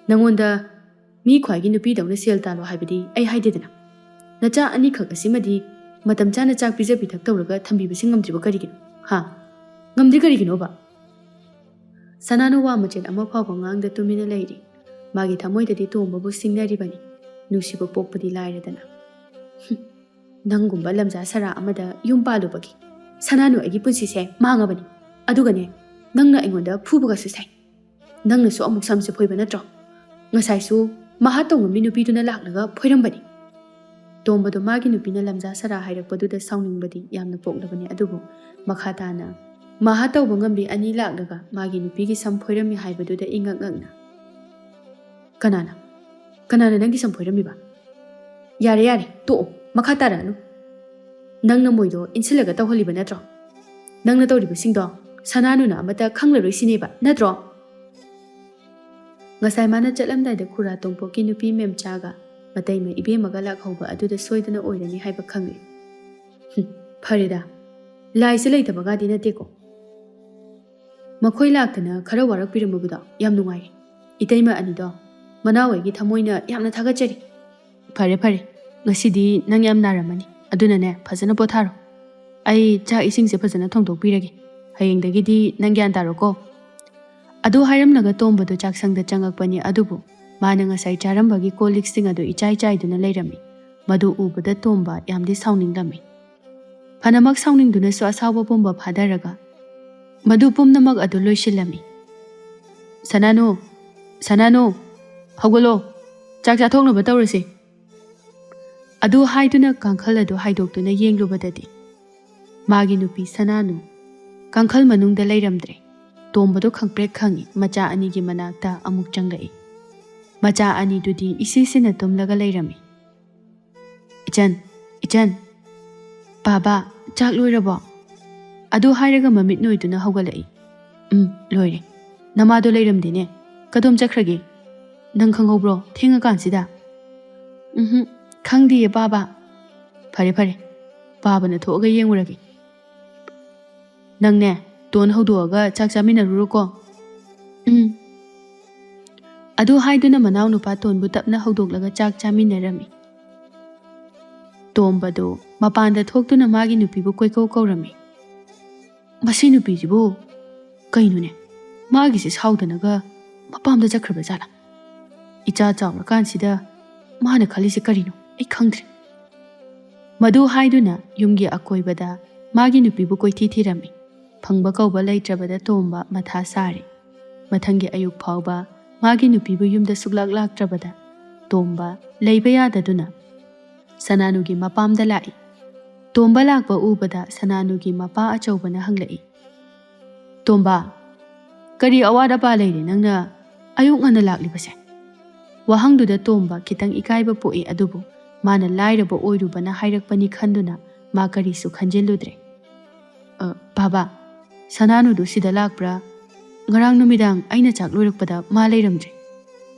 ꯅꯪꯉꯣꯟꯗ ꯃꯤ ꯈ꯭ꯋꯥꯏꯒꯤ ꯅꯨꯄꯤꯗꯧꯅ ꯁꯦꯜ ꯇꯥꯜꯂꯣ ꯍꯥꯏꯕꯗꯤ ꯑꯩ ꯍꯥꯏꯗꯦꯗꯅ꯫ ꯅꯆꯥ ꯑꯅꯤꯈꯛ ꯑꯁꯤꯃꯗꯤ ꯃꯇꯝ ꯆꯥꯅ ꯆꯥꯛ ꯄꯤꯖ ꯄꯤꯊꯛ ꯇꯧꯔꯒ ꯊꯝꯕꯤꯕꯁꯤ ꯉꯝꯗ꯭ꯔꯤꯕ ꯀꯔꯤꯒꯤꯅꯣ? ꯍꯥ? ꯉꯝꯗ꯭ꯔꯤ ꯀꯔꯤꯒꯤꯅꯣꯕ?" ꯁꯅꯥꯅꯨ ꯋꯥ ꯃꯆꯦꯠ ꯑꯃ ꯐꯥꯎꯕ ꯉꯥꯡꯗ ꯇꯨꯃꯤꯟꯅ ꯂꯩꯔꯤ꯫ ꯃꯥꯒꯤ ꯊꯃꯣꯏꯗꯗꯤ ꯇꯣꯝꯕꯕꯨ ꯁꯤꯡꯅꯔꯤꯕꯅꯤ, ꯅꯨꯡꯁꯤꯕ ꯄꯣꯛꯄꯗꯤ ꯂꯥꯏꯔꯗꯅ꯫ "ꯍꯨꯝ, ꯅꯪꯒꯨꯝꯕ ꯂꯝꯖꯥ ꯁꯔꯥ ꯑꯃꯗ ꯌꯨꯝ ꯄꯥꯜꯂꯨꯕꯒꯤ ꯁꯅꯥꯅꯨ ꯑꯩꯒꯤ ꯄꯨꯟꯁꯤꯁꯦ ꯃꯥꯡꯉꯕꯅꯤ꯫ ꯑꯗꯨꯒꯅꯦ, ꯅꯪꯅ ꯑꯩꯉꯣꯟꯗ ꯐꯨꯕꯒꯁꯨ ꯁꯥꯏ꯫ ꯅꯪꯅꯁꯨ ꯑꯃꯨꯛ ꯁꯝꯁꯦ ꯐꯣꯏꯕ ꯅꯠꯇ꯭ꯔꯣ? ꯉꯁꯥꯏꯁꯨ ꯃꯍꯥ ꯇꯧꯉꯝꯃꯤ ꯅꯨꯄꯤꯗꯨꯅ ꯂꯥꯛꯂꯒ ꯐꯣꯏꯔꯝꯕꯅꯤ꯫" ꯇꯣꯝꯕꯗꯣ ꯃꯥꯒꯤ ꯅꯨꯄꯤꯅ ꯂꯝꯖꯥ ꯁꯔꯥ ꯍꯥꯏꯔꯛꯄꯗꯨꯗ ꯁꯥꯎꯅꯤꯡꯕꯗꯤ ꯌꯥꯝꯅ ꯄꯣꯛꯂꯕꯅꯤ, ꯑꯗꯨꯕꯨ ꯃꯈꯥ ꯇꯥꯅ ꯃꯍꯥ ꯇꯧꯕ ꯉꯝꯕꯤ ꯑꯅꯤ ꯂꯥꯛꯂꯒ ꯃꯥꯒꯤ ꯅꯨꯄꯤꯒꯤ ꯁꯝ ꯐꯣꯏꯔꯝꯃꯤ ꯍꯥꯏꯕꯗꯨꯗ ꯏꯉꯛ ꯉꯛꯅ, "ꯀꯅꯥꯅ? ꯀꯅꯥꯅ ꯅꯪꯒꯤ ꯁꯝ ꯐꯣꯏꯔꯝꯃꯤꯕ? ꯌꯥꯔꯦ, ꯌꯥꯔꯦ, ꯇꯣꯛꯑꯣ, ꯃꯈꯥ ꯇꯥꯔꯛꯑꯅꯨ꯫ ꯅꯪꯅ ꯃꯣꯏꯗꯣ ꯏꯟꯁꯤꯜꯂꯒ ꯇꯧꯍꯜꯂꯤꯕ ꯅꯠꯇ꯭ꯔꯣ? ꯅꯪꯅ ꯇꯧꯔꯤꯕꯁꯤꯡꯗꯣ ꯁꯅꯥꯅꯨꯅ ꯑꯃꯠꯇ ꯈꯪꯂꯔꯣꯏ ꯁꯤꯅꯦꯕ, ꯅꯠꯇ꯭ꯔꯣ?" ꯉꯁꯥꯏ ꯃꯥꯅ ꯆꯠꯂꯝꯗꯥꯏꯗ ꯈꯨꯔꯥ ꯇꯣꯡꯄꯣꯛꯀꯤ ꯅꯨꯄꯤ ꯃꯦꯝꯆꯥꯒ ꯃꯇꯩꯃ ꯏꯕꯦꯝꯃꯒ ꯂꯥꯛꯍꯧꯕ ꯑꯗꯨꯗ ꯁꯣꯏꯗꯅ ꯑꯣꯏꯔꯅꯤ ꯍꯥꯏꯕ ꯈꯪꯂꯦ꯫ ꯍꯨꯝ, ꯐꯔꯦꯗ, ꯂꯥꯏꯁꯦ ꯂꯩꯇꯕꯒꯗꯤ ꯅꯠꯇꯦꯀꯣ꯫ ꯃꯈꯣꯏ ꯂꯥꯛꯇꯅ ꯈꯔ ꯋꯥꯔꯛꯄꯤꯔꯝꯕꯗꯣ ꯌꯥꯝ ꯅꯨꯡꯉꯥꯏꯔꯦ꯫ ꯏꯇꯩꯃ ꯑꯅꯤꯗꯣ, ꯃꯅꯥꯎ ꯑꯩꯒꯤ ꯊꯃꯣꯏꯅ ꯌꯥꯝꯅ ꯊꯥꯒꯠꯆꯔꯤ꯫ ꯐꯔꯦ, ꯐꯔꯦ, ꯉꯁꯤꯗꯤ ꯅꯪ ꯌꯥꯝ ꯅꯥꯔꯝꯃꯅꯤ, ꯑꯗꯨꯅꯅꯦ, ꯐꯖꯅ ꯄꯣꯊꯥꯔꯣ꯫ ꯑꯩ ꯆꯥꯛ ꯏꯁꯤꯡꯁꯦ ꯐꯖꯅ ꯊꯣꯡꯗꯣꯛꯄꯤꯔꯒꯦ꯫ ꯍꯌꯦꯡꯗꯒꯤꯗꯤ ꯅꯪ ꯒ꯭ꯌꯥꯟ ꯇꯥꯔꯣꯀꯣ꯫ ꯑꯗꯨ ꯍꯥꯏꯔꯝꯂꯒ ꯇꯣꯝꯕꯗꯨ ꯆꯥꯛꯁꯪꯗ ꯆꯪꯉꯛꯄꯅꯤ, ꯑꯗꯨꯕꯨ ꯃꯥꯅ ꯉꯁꯥꯏ ꯆꯥꯔꯝꯕꯒꯤ ꯀꯣꯜ ꯂꯤꯛꯁꯤꯡ ꯑꯗꯨ ꯏꯆꯥꯏ ꯆꯥꯏꯗꯨꯅ ꯂꯩꯔꯝꯃꯤ꯫ ꯃꯗꯨ ꯎꯕꯗ ꯇꯣꯝꯕ ꯌꯥꯝꯗꯤ ꯁꯥꯎꯅꯤꯡꯂꯝꯃꯤ꯫ ꯐꯅꯃꯛ ꯁꯥꯎꯅꯤꯡꯗꯨꯅꯁꯨ ꯑꯁꯥꯎꯕ ꯄꯨꯝꯕ ꯐꯥꯗꯔꯒ ꯃꯗꯨ ꯄꯨꯝꯅꯃꯛ ꯑꯗꯨ ꯂꯣꯏꯁꯤꯜꯂꯝꯃꯤ꯫ "ꯁꯅꯥꯅꯨ, ꯁꯅꯥꯅꯨ, ꯍꯧꯒꯠꯂꯣ, ꯆꯥꯛ ꯆꯥꯊꯣꯛꯅꯕ ꯇꯧꯔꯁꯤ꯫" ꯑꯗꯨ ꯍꯥꯏꯗꯨꯅ ꯀꯥꯡꯈꯜ ꯑꯗꯨ ꯍꯥꯏꯗꯣꯛꯇꯨꯅ ꯌꯦꯡꯂꯨꯕꯗꯗꯤ ꯃꯥꯒꯤ ꯅꯨꯄꯤ ꯁꯅꯥꯅꯨ ꯀꯥꯡꯈꯜ ꯃꯅꯨꯡꯗ ꯂꯩꯔꯝꯗ꯭ꯔꯦ꯫ ꯇꯣꯝꯕꯗꯨ ꯈꯪꯄ꯭ꯔꯦꯛ ꯈꯪꯏ, ꯃꯆꯥ ꯑꯅꯤꯒꯤ ꯃꯅꯥꯛꯇ ꯑꯃꯨꯛ ꯆꯪꯂꯛꯏ꯫ ꯃꯆꯥ ꯑꯅꯤꯗꯨꯗꯤ ꯏꯁꯤꯁꯤꯅ ꯇꯨꯝꯂꯒ ꯂꯩꯔꯝꯃꯤ꯫ "ꯏꯆꯟ, ꯏꯆꯟ, ꯕꯥꯕꯥ, ꯆꯥꯛ ꯂꯣꯏꯔꯕꯣ?" ꯑꯗꯨ ꯍꯥꯏꯔꯒ ꯃꯃꯤꯠ ꯅꯣꯏꯗꯨꯅ ꯍꯧꯒꯠꯂꯛꯏ꯫ "ꯎꯝ, ꯂꯣꯏꯔꯦ꯫ ꯅꯃꯥꯗꯣ ꯂꯩꯔꯝꯗꯦꯅꯦ꯫ ꯀꯗꯣꯝ ꯆꯠꯈ꯭ꯔꯒꯦ? ꯅꯪ ꯈꯪꯍꯧꯕ꯭ꯔꯣ, ꯊꯦꯡꯉꯀꯥꯟꯁꯤꯗ?" "ꯎꯝꯍꯨꯝ, ꯈꯪꯗꯤꯌꯦ ꯕꯥꯕꯥ꯫" "ꯐꯔꯦ, ꯐꯔꯦ, ꯕꯥꯕꯥꯅ ꯊꯣꯛꯑꯒ ꯌꯦꯡꯉꯨꯔꯒꯦ꯫ ꯅꯪꯅꯦ, ꯇꯣꯟ ꯍꯧꯗꯣꯛꯑꯒ ꯆꯥꯛ ꯆꯥꯃꯤꯟꯅꯔꯨꯔꯣꯀꯣ꯫" "ꯎꯝ꯫" ꯑꯗꯨ ꯍꯥꯏꯗꯨꯅ ꯃꯅꯥꯎꯅꯨꯄꯥ ꯇꯣꯟꯕꯨ ꯇꯞꯅ ꯍꯧꯗꯣꯛꯂꯒ ꯆꯥꯛ ꯆꯥꯃꯤꯟꯅꯔꯝꯃꯤ꯫ ꯇꯣꯝꯕꯗꯨ ꯃꯄꯥꯟꯗ ꯊꯣꯛꯇꯨꯅ ꯃꯥꯒꯤ ꯅꯨꯄꯤꯕꯨ ꯀꯣꯏꯀꯧ ꯀꯧꯔꯝꯃꯤ꯫ "ꯃꯁꯤ ꯅꯨꯄꯤꯁꯤꯕꯨ ꯀꯩꯅꯣꯅꯦ? ꯃꯥꯒꯤꯁꯦ ꯁꯥꯎꯗꯅꯒ ꯃꯄꯥꯝꯗ ꯆꯠꯈ꯭ꯔꯕ ꯖꯥꯠꯂꯥ?" "ꯏꯆꯥ ꯆꯥꯎꯔꯀꯥꯟꯁꯤꯗ ꯃꯥꯅ ꯈꯜꯂꯤꯁꯦ ꯀꯔꯤꯅꯣ ꯑꯩ ꯈꯪꯗ꯭ꯔꯦ"꯫ ꯃꯗꯨ ꯍꯥꯏꯗꯨꯅ ꯌꯨꯝꯒꯤ ꯑꯀꯣꯏꯕꯗ ꯃꯥꯒꯤ ꯅꯨꯄꯤꯕꯨ ꯀꯣꯏꯊꯤ ꯊꯤꯔꯝꯃꯤ꯫ ꯐꯪꯕ ꯀꯧꯕ ꯂꯩꯇ꯭ꯔꯕꯗ ꯇꯣꯝꯕ ꯃꯊꯥ ꯁꯥꯔꯦ꯫ ꯃꯊꯪꯒꯤ ꯑꯌꯨꯛ ꯐꯥꯎꯕ ꯃꯥꯒꯤ ꯅꯨꯄꯤꯕꯨ ꯌꯨꯝꯗ ꯁꯨꯛꯂꯥꯛ ꯂꯥꯛꯇ꯭ꯔꯕꯗ ꯇꯣꯝꯕ ꯂꯩꯕ ꯌꯥꯗꯗꯨꯅ ꯁꯅꯥꯅꯨꯒꯤ ꯃꯄꯥꯝꯗ ꯂꯥꯛꯏ꯫ ꯇꯣꯝꯕ ꯂꯥꯛꯄ ꯎꯕꯗ ꯁꯅꯥꯅꯨꯒꯤ ꯃꯄꯥ ꯑꯆꯧꯕꯅ ꯍꯪꯂꯛꯏ, "ꯇꯣꯝꯕ, ꯀꯔꯤ ꯑꯋꯥꯠ ꯑꯄꯥ ꯂꯩꯔꯦ ꯅꯪꯅ ꯑꯌꯨꯛ ꯉꯟꯅ ꯂꯥꯛꯂꯤꯕꯁꯦ?" ꯋꯥꯍꯪꯗꯨꯗ ꯇꯣꯝꯕ ꯈꯤꯇꯪ ꯏꯀꯥꯏꯕ ꯄꯣꯛꯏ, ꯑꯗꯨꯕꯨ ꯃꯥꯅ ꯂꯥꯏꯔꯕ ꯑꯣꯏꯔꯨꯕꯅ ꯍꯥꯏꯔꯛꯄꯅꯤ ꯈꯟꯗꯨꯅ ꯃꯥ ꯀꯔꯤꯁꯨ ꯈꯟꯖꯤꯜꯂꯨꯗ꯭ꯔꯦ꯫ "ꯑ, ꯕꯥꯕꯥ, ꯁꯅꯥꯅꯨꯗꯨ ꯁꯤꯗ ꯂꯥꯛꯄ꯭ꯔꯥ? ꯉꯔꯥꯡ ꯅꯨꯃꯤꯗꯥꯡ ꯑꯩꯅ ꯆꯥꯛ ꯂꯣꯏꯔꯛꯄꯗ ꯃꯥ ꯂꯩꯔꯝꯗ꯭ꯔꯦ"꯫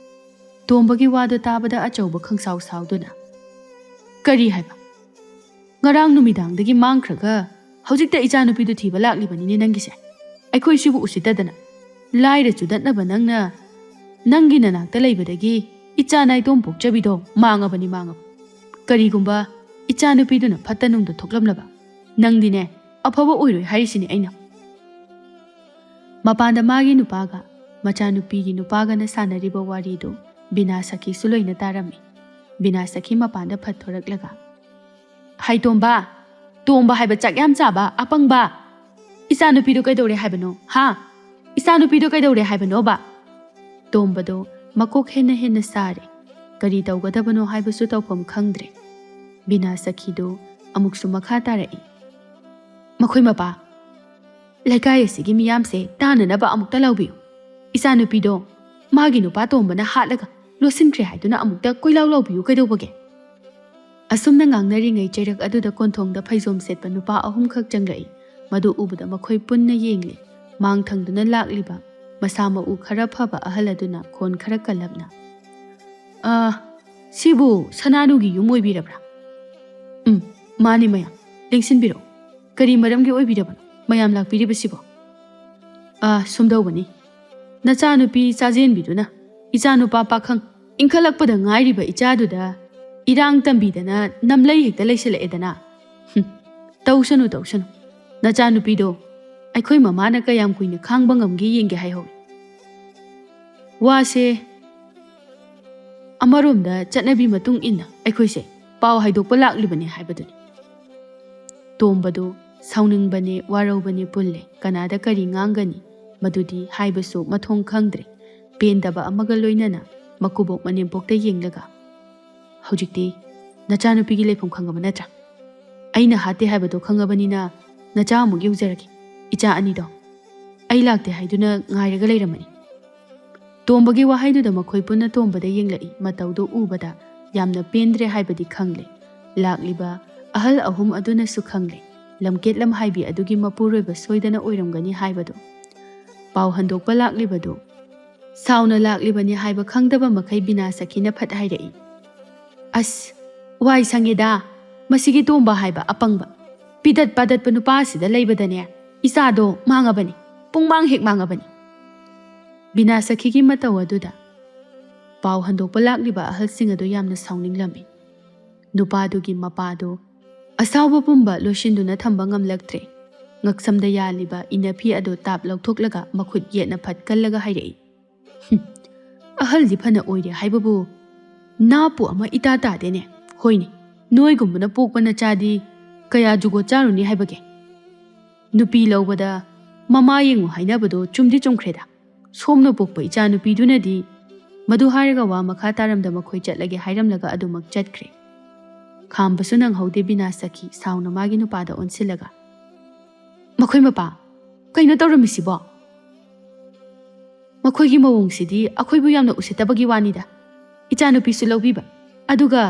ꯇꯣꯝꯕꯒꯤ ꯋꯥꯗꯨ ꯇꯥꯕꯗ ꯑꯆꯧꯕ ꯈꯪꯁꯥꯎ ꯁꯥꯎꯗꯨꯅ, "ꯀꯔꯤ ꯍꯥꯏꯕ? ꯉꯔꯥꯡ ꯅꯨꯃꯤꯗꯥꯡꯗꯒꯤ ꯃꯥꯡꯈ꯭ꯔꯒ ꯍꯧꯖꯤꯛꯇ ꯏꯆꯥꯅꯨꯄꯤꯗꯨ ꯊꯤꯕ ꯂꯥꯛꯂꯤꯕꯅꯤꯅꯦ ꯅꯪꯒꯤꯁꯦ꯫ ꯑꯩꯈꯣꯏꯁꯤꯕꯨ ꯎꯁꯤꯠꯇꯗꯅ꯫ ꯂꯥꯏꯔ ꯆꯨꯗꯠꯅꯕ ꯅꯪꯅ ꯅꯪꯒꯤ ꯅꯅꯥꯛꯇ ꯂꯩꯕꯗꯒꯤ ꯏꯆꯥ ꯅꯥꯏꯇꯣꯝ ꯄꯣꯛꯆꯕꯤꯗꯣ ꯃꯥꯡꯉꯕꯅꯤ, ꯃꯥꯡꯉꯕ꯫ ꯀꯔꯤꯒꯨꯝꯕ ꯏꯆꯥꯅꯨꯄꯤꯗꯨꯅ ꯐꯠꯇ ꯅꯨꯡꯗ ꯊꯣꯛꯂꯝꯂꯕ, ꯅꯪꯗꯤꯅꯦ ꯑꯐꯕ ꯑꯣꯏꯔꯣꯏ ꯍꯥꯏꯔꯤꯁꯤꯅꯤ ꯑꯩꯅ"꯫ ꯃꯄꯥꯟꯗ ꯃꯥꯒꯤ ꯅꯨꯄꯥꯒ ꯃꯆꯥꯅꯨꯄꯤꯒꯤ ꯅꯨꯄꯥꯒꯅ ꯁꯥꯟꯅꯔꯤꯕ ꯋꯥꯔꯤꯗꯨ ꯕꯤꯅꯥ ꯁꯈꯤꯁꯨ ꯂꯣꯏꯅ ꯇꯥꯔꯝꯃꯤ꯫ ꯕꯤꯅꯥ ꯁꯈꯤ ꯃꯄꯥꯟꯗ ꯐꯠ ꯊꯣꯔꯛꯂꯒ, "ꯍꯥꯏ ꯇꯣꯝꯕ, ꯇꯣꯝꯕ ꯍꯥꯏꯕ ꯆꯥꯛ ꯌꯥꯝ ꯆꯥꯕ ꯑꯄꯪꯕ, ꯏꯆꯥꯅꯨꯄꯤꯗꯣ ꯀꯩꯗꯧꯔꯦ ꯍꯥꯏꯕꯅꯣ, ꯍꯥ? ꯏꯆꯥꯅꯨꯄꯤꯗꯣ ꯀꯩꯗꯧꯔꯦ ꯍꯥꯏꯕꯅꯣꯕ?" ꯇꯣꯝꯕꯗꯣ ꯃꯀꯣꯛ ꯍꯦꯟꯅ ꯍꯦꯟꯅ ꯁꯥꯔꯦ꯫ ꯀꯔꯤ ꯇꯧꯒꯗꯕꯅꯣ ꯍꯥꯏꯕꯁꯨ ꯇꯧꯐꯝ ꯈꯪꯗ꯭ꯔꯦ꯫ ꯕꯤꯅꯥ ꯁꯈꯤꯗꯨ ꯑꯃꯨꯛꯁꯨ ꯃꯈꯥ ꯇꯥꯔꯛꯏ, "ꯃꯈꯣꯏ ꯃꯄꯥ, ꯂꯩꯀꯥꯏ ꯑꯁꯤꯒꯤ ꯃꯤꯌꯥꯝꯁꯦ ꯇꯥꯅꯅꯕ ꯑꯃꯨꯛꯇ ꯂꯥꯎꯕꯤꯌꯨ꯫ ꯏꯆꯥꯅꯨꯄꯤꯗꯣ ꯃꯥꯒꯤ ꯅꯨꯄꯥ ꯇꯣꯝꯕꯅ ꯍꯥꯠꯂꯒ ꯂꯣꯠꯁꯤꯟꯈ꯭ꯔꯦ ꯍꯥꯏꯗꯨꯅ ꯑꯃꯨꯛꯇ ꯀꯣꯏꯂꯥꯎ ꯂꯥꯎꯕꯤꯌꯨ ꯀꯩꯗꯧꯕꯒꯦ?" ꯑꯁꯨꯝꯅ ꯉꯥꯡꯅꯔꯤꯉꯩ ꯆꯩꯔꯛ ꯑꯗꯨꯗ ꯀꯣꯟꯊꯣꯡꯗ ꯐꯩꯖꯣꯝ ꯁꯦꯠꯄ ꯅꯨꯄꯥ ꯑꯍꯨꯝꯈꯛ ꯆꯪꯂꯛꯏ꯫ ꯃꯗꯨ ꯎꯕꯗ ꯃꯈꯣꯏ ꯄꯨꯟꯅ ꯌꯦꯡꯂꯤ꯫ ꯃꯥꯡ ꯊꯪꯗꯨꯅ ꯂꯥꯛꯂꯤꯕ ꯃꯁꯥ ꯃꯎ ꯈꯔ ꯐꯕ ꯑꯍꯜ ꯑꯗꯨꯅ ꯈꯣꯟ ꯈꯔ ꯀꯜꯂꯞꯅ, "ꯑꯥ, ꯁꯤꯕꯨ ꯁꯅꯥꯅꯨꯒꯤ ꯌꯨꯝ ꯑꯣꯏꯕꯤꯔꯕ꯭ꯔꯥ?" "ꯎꯝ, ꯃꯥꯅꯤ ꯃꯌꯥꯝ꯫ ꯂꯦꯡꯁꯤꯟꯕꯤꯔꯛꯎ꯫ ꯀꯔꯤ ꯃꯔꯝꯒꯤ ꯑꯣꯏꯕꯤꯔꯕꯅꯣ ꯃꯌꯥꯝ ꯂꯥꯛꯄꯤꯔꯤꯕꯁꯤꯕꯣ?" "ꯑꯥ, ꯁꯨꯝꯗꯧꯕꯅꯤ꯫ ꯅꯆꯥꯅꯨꯄꯤ ꯆꯥꯖꯦꯟꯕꯤꯗꯨꯅ ꯏꯆꯥꯅꯨꯄꯥ ꯄꯥꯈꯪ ꯏꯟꯈꯠꯂꯛꯄꯗ ꯉꯥꯏꯔꯤꯕ ꯏꯆꯥꯗꯨꯗ ꯏꯔꯥꯡ ꯇꯝꯕꯤꯗꯅ ꯅꯝꯂꯩ ꯍꯦꯛꯇ ꯂꯩꯁꯤꯜꯂꯛꯑꯦꯗꯅ꯫ ꯍꯨꯝ, ꯇꯧꯁꯅꯨ, ꯇꯧꯁꯅꯨ꯫ ꯅꯆꯥꯅꯨꯄꯤꯗꯣ ꯑꯩꯈꯣꯏ ꯃꯃꯥꯅ ꯀꯌꯥꯝ ꯀꯨꯏꯅ ꯈꯥꯡꯕ ꯉꯝꯒꯦ ꯌꯦꯡꯒꯦ ꯍꯥꯏꯍꯧꯏ"꯫ ꯋꯥꯁꯦ ꯑꯃꯔꯣꯝꯗ ꯆꯠꯅꯕꯤ ꯃꯇꯨꯡ ꯏꯟꯅ ꯑꯩꯈꯣꯏꯁꯦ ꯄꯥꯎ ꯍꯥꯏꯗꯣꯛꯄ ꯂꯥꯛꯂꯤꯕꯅꯤ ꯍꯥꯏꯕꯗꯨꯅꯤ꯫ ꯇꯣꯝꯕꯗꯨ ꯁꯥꯎꯅꯤꯡꯕꯅꯦ, ꯋꯥꯔꯧꯕꯅꯦ ꯄꯨꯜꯂꯦ꯫ ꯀꯅꯥꯗ ꯀꯔꯤ ꯉꯥꯡꯒꯅꯤ, ꯃꯗꯨꯗꯤ ꯍꯥꯏꯕꯁꯨ ꯃꯊꯣꯡ ꯈꯪꯗ꯭ꯔꯦ꯫ ꯄꯦꯟꯗꯕ ꯑꯃꯒ ꯂꯣꯏꯅꯅ ꯃꯀꯨꯕꯣꯛ ꯃꯅꯦꯝꯕꯣꯛꯇ ꯌꯦꯡꯂꯒ, "ꯍꯧꯖꯤꯛꯇꯤ ꯅꯆꯥꯅꯨꯄꯤꯒꯤ ꯂꯩꯐꯝ ꯈꯪꯉꯕ ꯅꯠꯇ꯭ꯔꯥ? ꯑꯩꯅ ꯍꯥꯠꯇꯦ ꯍꯥꯏꯕꯗꯣ ꯈꯪꯉꯕꯅꯤꯅ ꯅꯆꯥ ꯑꯃꯨꯛ ꯌꯧꯖꯔꯒꯦ꯫ ꯏꯆꯥ ꯑꯅꯤꯗꯣ ꯑꯩ ꯂꯥꯛꯇꯦ ꯍꯥꯏꯗꯨꯅ ꯉꯥꯏꯔꯒ ꯂꯩꯔꯝꯃꯅꯤ꯫" ꯇꯣꯝꯕꯒꯤ ꯋꯥꯍꯩꯗꯨꯗ ꯃꯈꯣꯏ ꯄꯨꯟꯅ ꯇꯣꯝꯕꯗ ꯌꯦꯡꯂꯛꯏ꯫ ꯃꯇꯧꯗꯨ ꯎꯕꯗ ꯌꯥꯝꯅ ꯄꯦꯟꯗ꯭ꯔꯦ ꯍꯥꯏꯕꯗꯤ ꯈꯪꯂꯦ꯫ ꯂꯥꯛꯂꯤꯕ ꯑꯍꯜ ꯑꯍꯨꯝ ꯑꯗꯨꯅꯁꯨ ꯈꯪꯂꯦ꯫ ꯂꯝꯀꯦꯠ ꯂꯝꯍꯥꯏꯕꯤ ꯑꯗꯨꯒꯤ ꯃꯄꯨꯔꯣꯏꯕ ꯁꯣꯏꯗꯅ ꯑꯣꯏꯔꯝꯒꯅꯤ ꯍꯥꯏꯕꯗꯨ꯫ ꯄꯥꯎ ꯍꯟꯗꯣꯛꯄ ꯂꯥꯛꯂꯤꯕꯗꯨ ꯁꯥꯎꯅ ꯂꯥꯛꯂꯤꯕꯅꯤ ꯍꯥꯏꯕ ꯈꯪꯗꯕ ꯃꯈꯩ ꯕꯤꯅꯥ ꯁꯈꯤꯅ ꯐꯠ ꯍꯥꯏꯔꯛꯏ, "ꯑꯁ, ꯋꯥꯏ ꯁꯪꯉꯦꯗ, ꯃꯁꯤꯒꯤ ꯇꯣꯝꯕ ꯍꯥꯏꯕ ꯑꯄꯪꯕ, ꯄꯤꯗꯠ ꯄꯥꯗꯠꯄ ꯅꯨꯄꯥ ꯑꯁꯤꯗ ꯂꯩꯕꯗꯅꯦ, ꯏꯆꯥꯗꯣ ꯃꯥꯡꯉꯕꯅꯤ, ꯄꯨꯡꯃꯥꯡ ꯍꯦꯛ ꯃꯥꯡꯉꯕꯅꯤ꯫" ꯕꯤꯅꯥ ꯁꯈꯤꯒꯤ ꯃꯇꯧ ꯑꯗꯨꯗ ꯄꯥꯎ ꯍꯟꯗꯣꯛꯄ ꯂꯥꯛꯂꯤꯕ ꯑꯍꯜꯁꯤꯡ ꯑꯗꯨ ꯌꯥꯝꯅ ꯁꯥꯎꯅꯤꯡꯂꯝꯃꯤ꯫ ꯅꯨꯄꯥꯗꯨꯒꯤ ꯃꯄꯥꯗꯨ ꯑꯁꯥꯎꯕ ꯄꯨꯝꯕ ꯂꯣꯏꯁꯤꯟꯗꯨꯅ ꯊꯝꯕ ꯉꯝꯂꯛꯇ꯭ꯔꯦ꯫ ꯉꯛꯁꯝꯗ ꯌꯥꯜꯂꯤꯕ ꯏꯅꯐꯤ ꯑꯗꯨ ꯇꯥꯞ ꯂꯧꯊꯣꯛꯂꯒ ꯃꯈꯨꯠ ꯌꯦꯠꯅ ꯐꯠ ꯀꯜꯂꯒ ꯍꯥꯏꯔꯛꯏ, "ꯍꯨꯝ, ꯑꯍꯜꯗꯤ ꯐꯅ ꯑꯣꯏꯔꯦ ꯍꯥꯏꯕꯕꯨ ꯅꯥꯄꯨ ꯑꯃ ꯏꯇꯥ ꯇꯥꯗꯦꯅꯦ꯫ ꯍꯣꯏꯅꯦ, ꯅꯣꯏꯒꯨꯝꯕꯅ ꯄꯣꯛꯄ ꯅꯆꯥꯗꯤ ꯀꯌꯥ ꯖꯨꯒꯣꯠ ꯆꯥꯔꯨꯅꯤ ꯍꯥꯏꯕꯒꯦ? ꯅꯨꯄꯤ ꯂꯧꯕꯗ ꯃꯃꯥ ꯌꯦꯡꯉꯨ ꯍꯥꯏꯅꯕꯗꯣ ꯆꯨꯝꯗꯤ ꯆꯨꯝꯈ꯭ꯔꯦꯗ꯫ ꯁꯣꯝꯅ ꯄꯣꯛꯄ ꯏꯆꯥ ꯅꯨꯄꯤꯗꯨꯅꯗꯤ꯫" ꯃꯗꯨ ꯍꯥꯏꯔꯒ ꯋꯥ ꯃꯈꯥ ꯇꯥꯔꯝꯗ ꯃꯈꯣꯏ ꯆꯠꯂꯒꯦ ꯍꯥꯏꯔꯝꯂꯒ ꯑꯗꯨꯃꯛ ꯆꯠꯈ꯭ꯔꯦ꯫ ꯈꯥꯝꯕꯁꯨ ꯅꯪꯍꯧꯗꯦ ꯕꯤꯅꯥ ꯁꯈꯤ ꯁꯥꯎꯅ ꯃꯥꯒꯤ ꯅꯨꯄꯥꯗ ꯑꯣꯟꯁꯤꯜꯂꯒ, "ꯃꯈꯣꯏ ꯃꯄꯥ, ꯀꯩꯅꯣ ꯇꯧꯔꯝꯃꯤꯁꯤꯕꯣ?" "ꯃꯈꯣꯏꯒꯤ ꯃꯑꯣꯡꯁꯤꯗꯤ ꯑꯩꯈꯣꯏꯕꯨ ꯌꯥꯝꯅ ꯎꯁꯤꯠꯇꯕꯒꯤ ꯋꯥꯅꯤꯗ꯫ ꯏꯆꯥꯅꯨꯄꯤꯁꯨ ꯂꯧꯕꯤꯕ, ꯑꯗꯨꯒ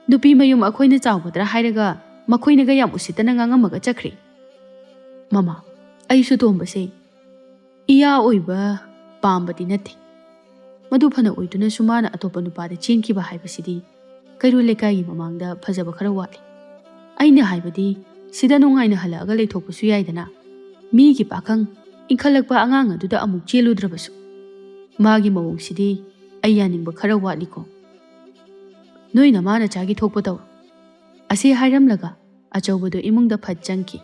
ꯅꯨꯄꯤ ꯃꯌꯨꯝ ꯑꯩꯈꯣꯏꯅ ꯆꯥꯎꯒꯗ꯭ꯔꯥ ꯍꯥꯏꯔꯒ ꯃꯈꯣꯏꯅꯒ ꯌꯥꯝ ꯎꯁꯤꯠꯇꯅ ꯉꯥꯡꯉꯝꯃꯒ ꯆꯠꯈ꯭ꯔꯦ꯫ ꯃꯃꯥ, ꯑꯩꯁꯨ ꯇꯣꯝꯕꯁꯦ ꯏꯌꯥ ꯑꯣꯏꯕ ꯄꯥꯝꯕꯗꯤ ꯅꯠꯇꯦ꯫ ꯃꯗꯨ ꯐꯅ ꯑꯣꯏꯗꯨꯅꯁꯨ ꯃꯥꯅ ꯑꯇꯣꯞꯄ ꯅꯨꯄꯥꯗ ꯆꯦꯟꯈꯤꯕ ꯍꯥꯏꯕꯁꯤꯗꯤ ꯀꯩꯔꯣꯜ ꯂꯩꯀꯥꯏꯒꯤ ꯃꯃꯥꯡꯗ ꯐꯖꯕ ꯈꯔ ꯋꯥꯠꯂꯤ꯫ ꯑꯩꯅ ꯍꯥꯏꯕꯗꯤ, ꯁꯤꯗ ꯅꯨꯡꯉꯥꯏꯅ ꯍꯜꯂꯛꯑꯒ ꯂꯩꯊꯣꯛꯄꯁꯨ ꯌꯥꯏꯗꯅ꯫ ꯃꯤꯒꯤ ꯄꯥꯈꯪ ꯏꯟꯈꯠꯂꯛꯄ ꯑꯉꯥꯡ ꯑꯗꯨꯗ ꯑꯃꯨꯛ ꯆꯦꯜꯂꯨꯗ꯭ꯔꯕꯁꯨ꯫ ꯃꯥꯒꯤ ꯃꯑꯣꯡꯁꯤꯗꯤ ꯑꯩ ꯌꯥꯅꯤꯡꯕ ꯈꯔ ꯋꯥꯠꯂꯤꯀꯣ꯫ ꯅꯣꯏ ꯅꯃꯥ ꯅꯆꯥꯒꯤ ꯊꯣꯛꯄ ꯇꯧꯔꯣ꯫" ꯑꯁꯤ ꯍꯥꯏꯔꯝꯂꯒ ꯑꯆꯧꯕꯗꯨ ꯏꯃꯨꯡꯗ ꯐꯠ ꯆꯪꯈꯤ꯫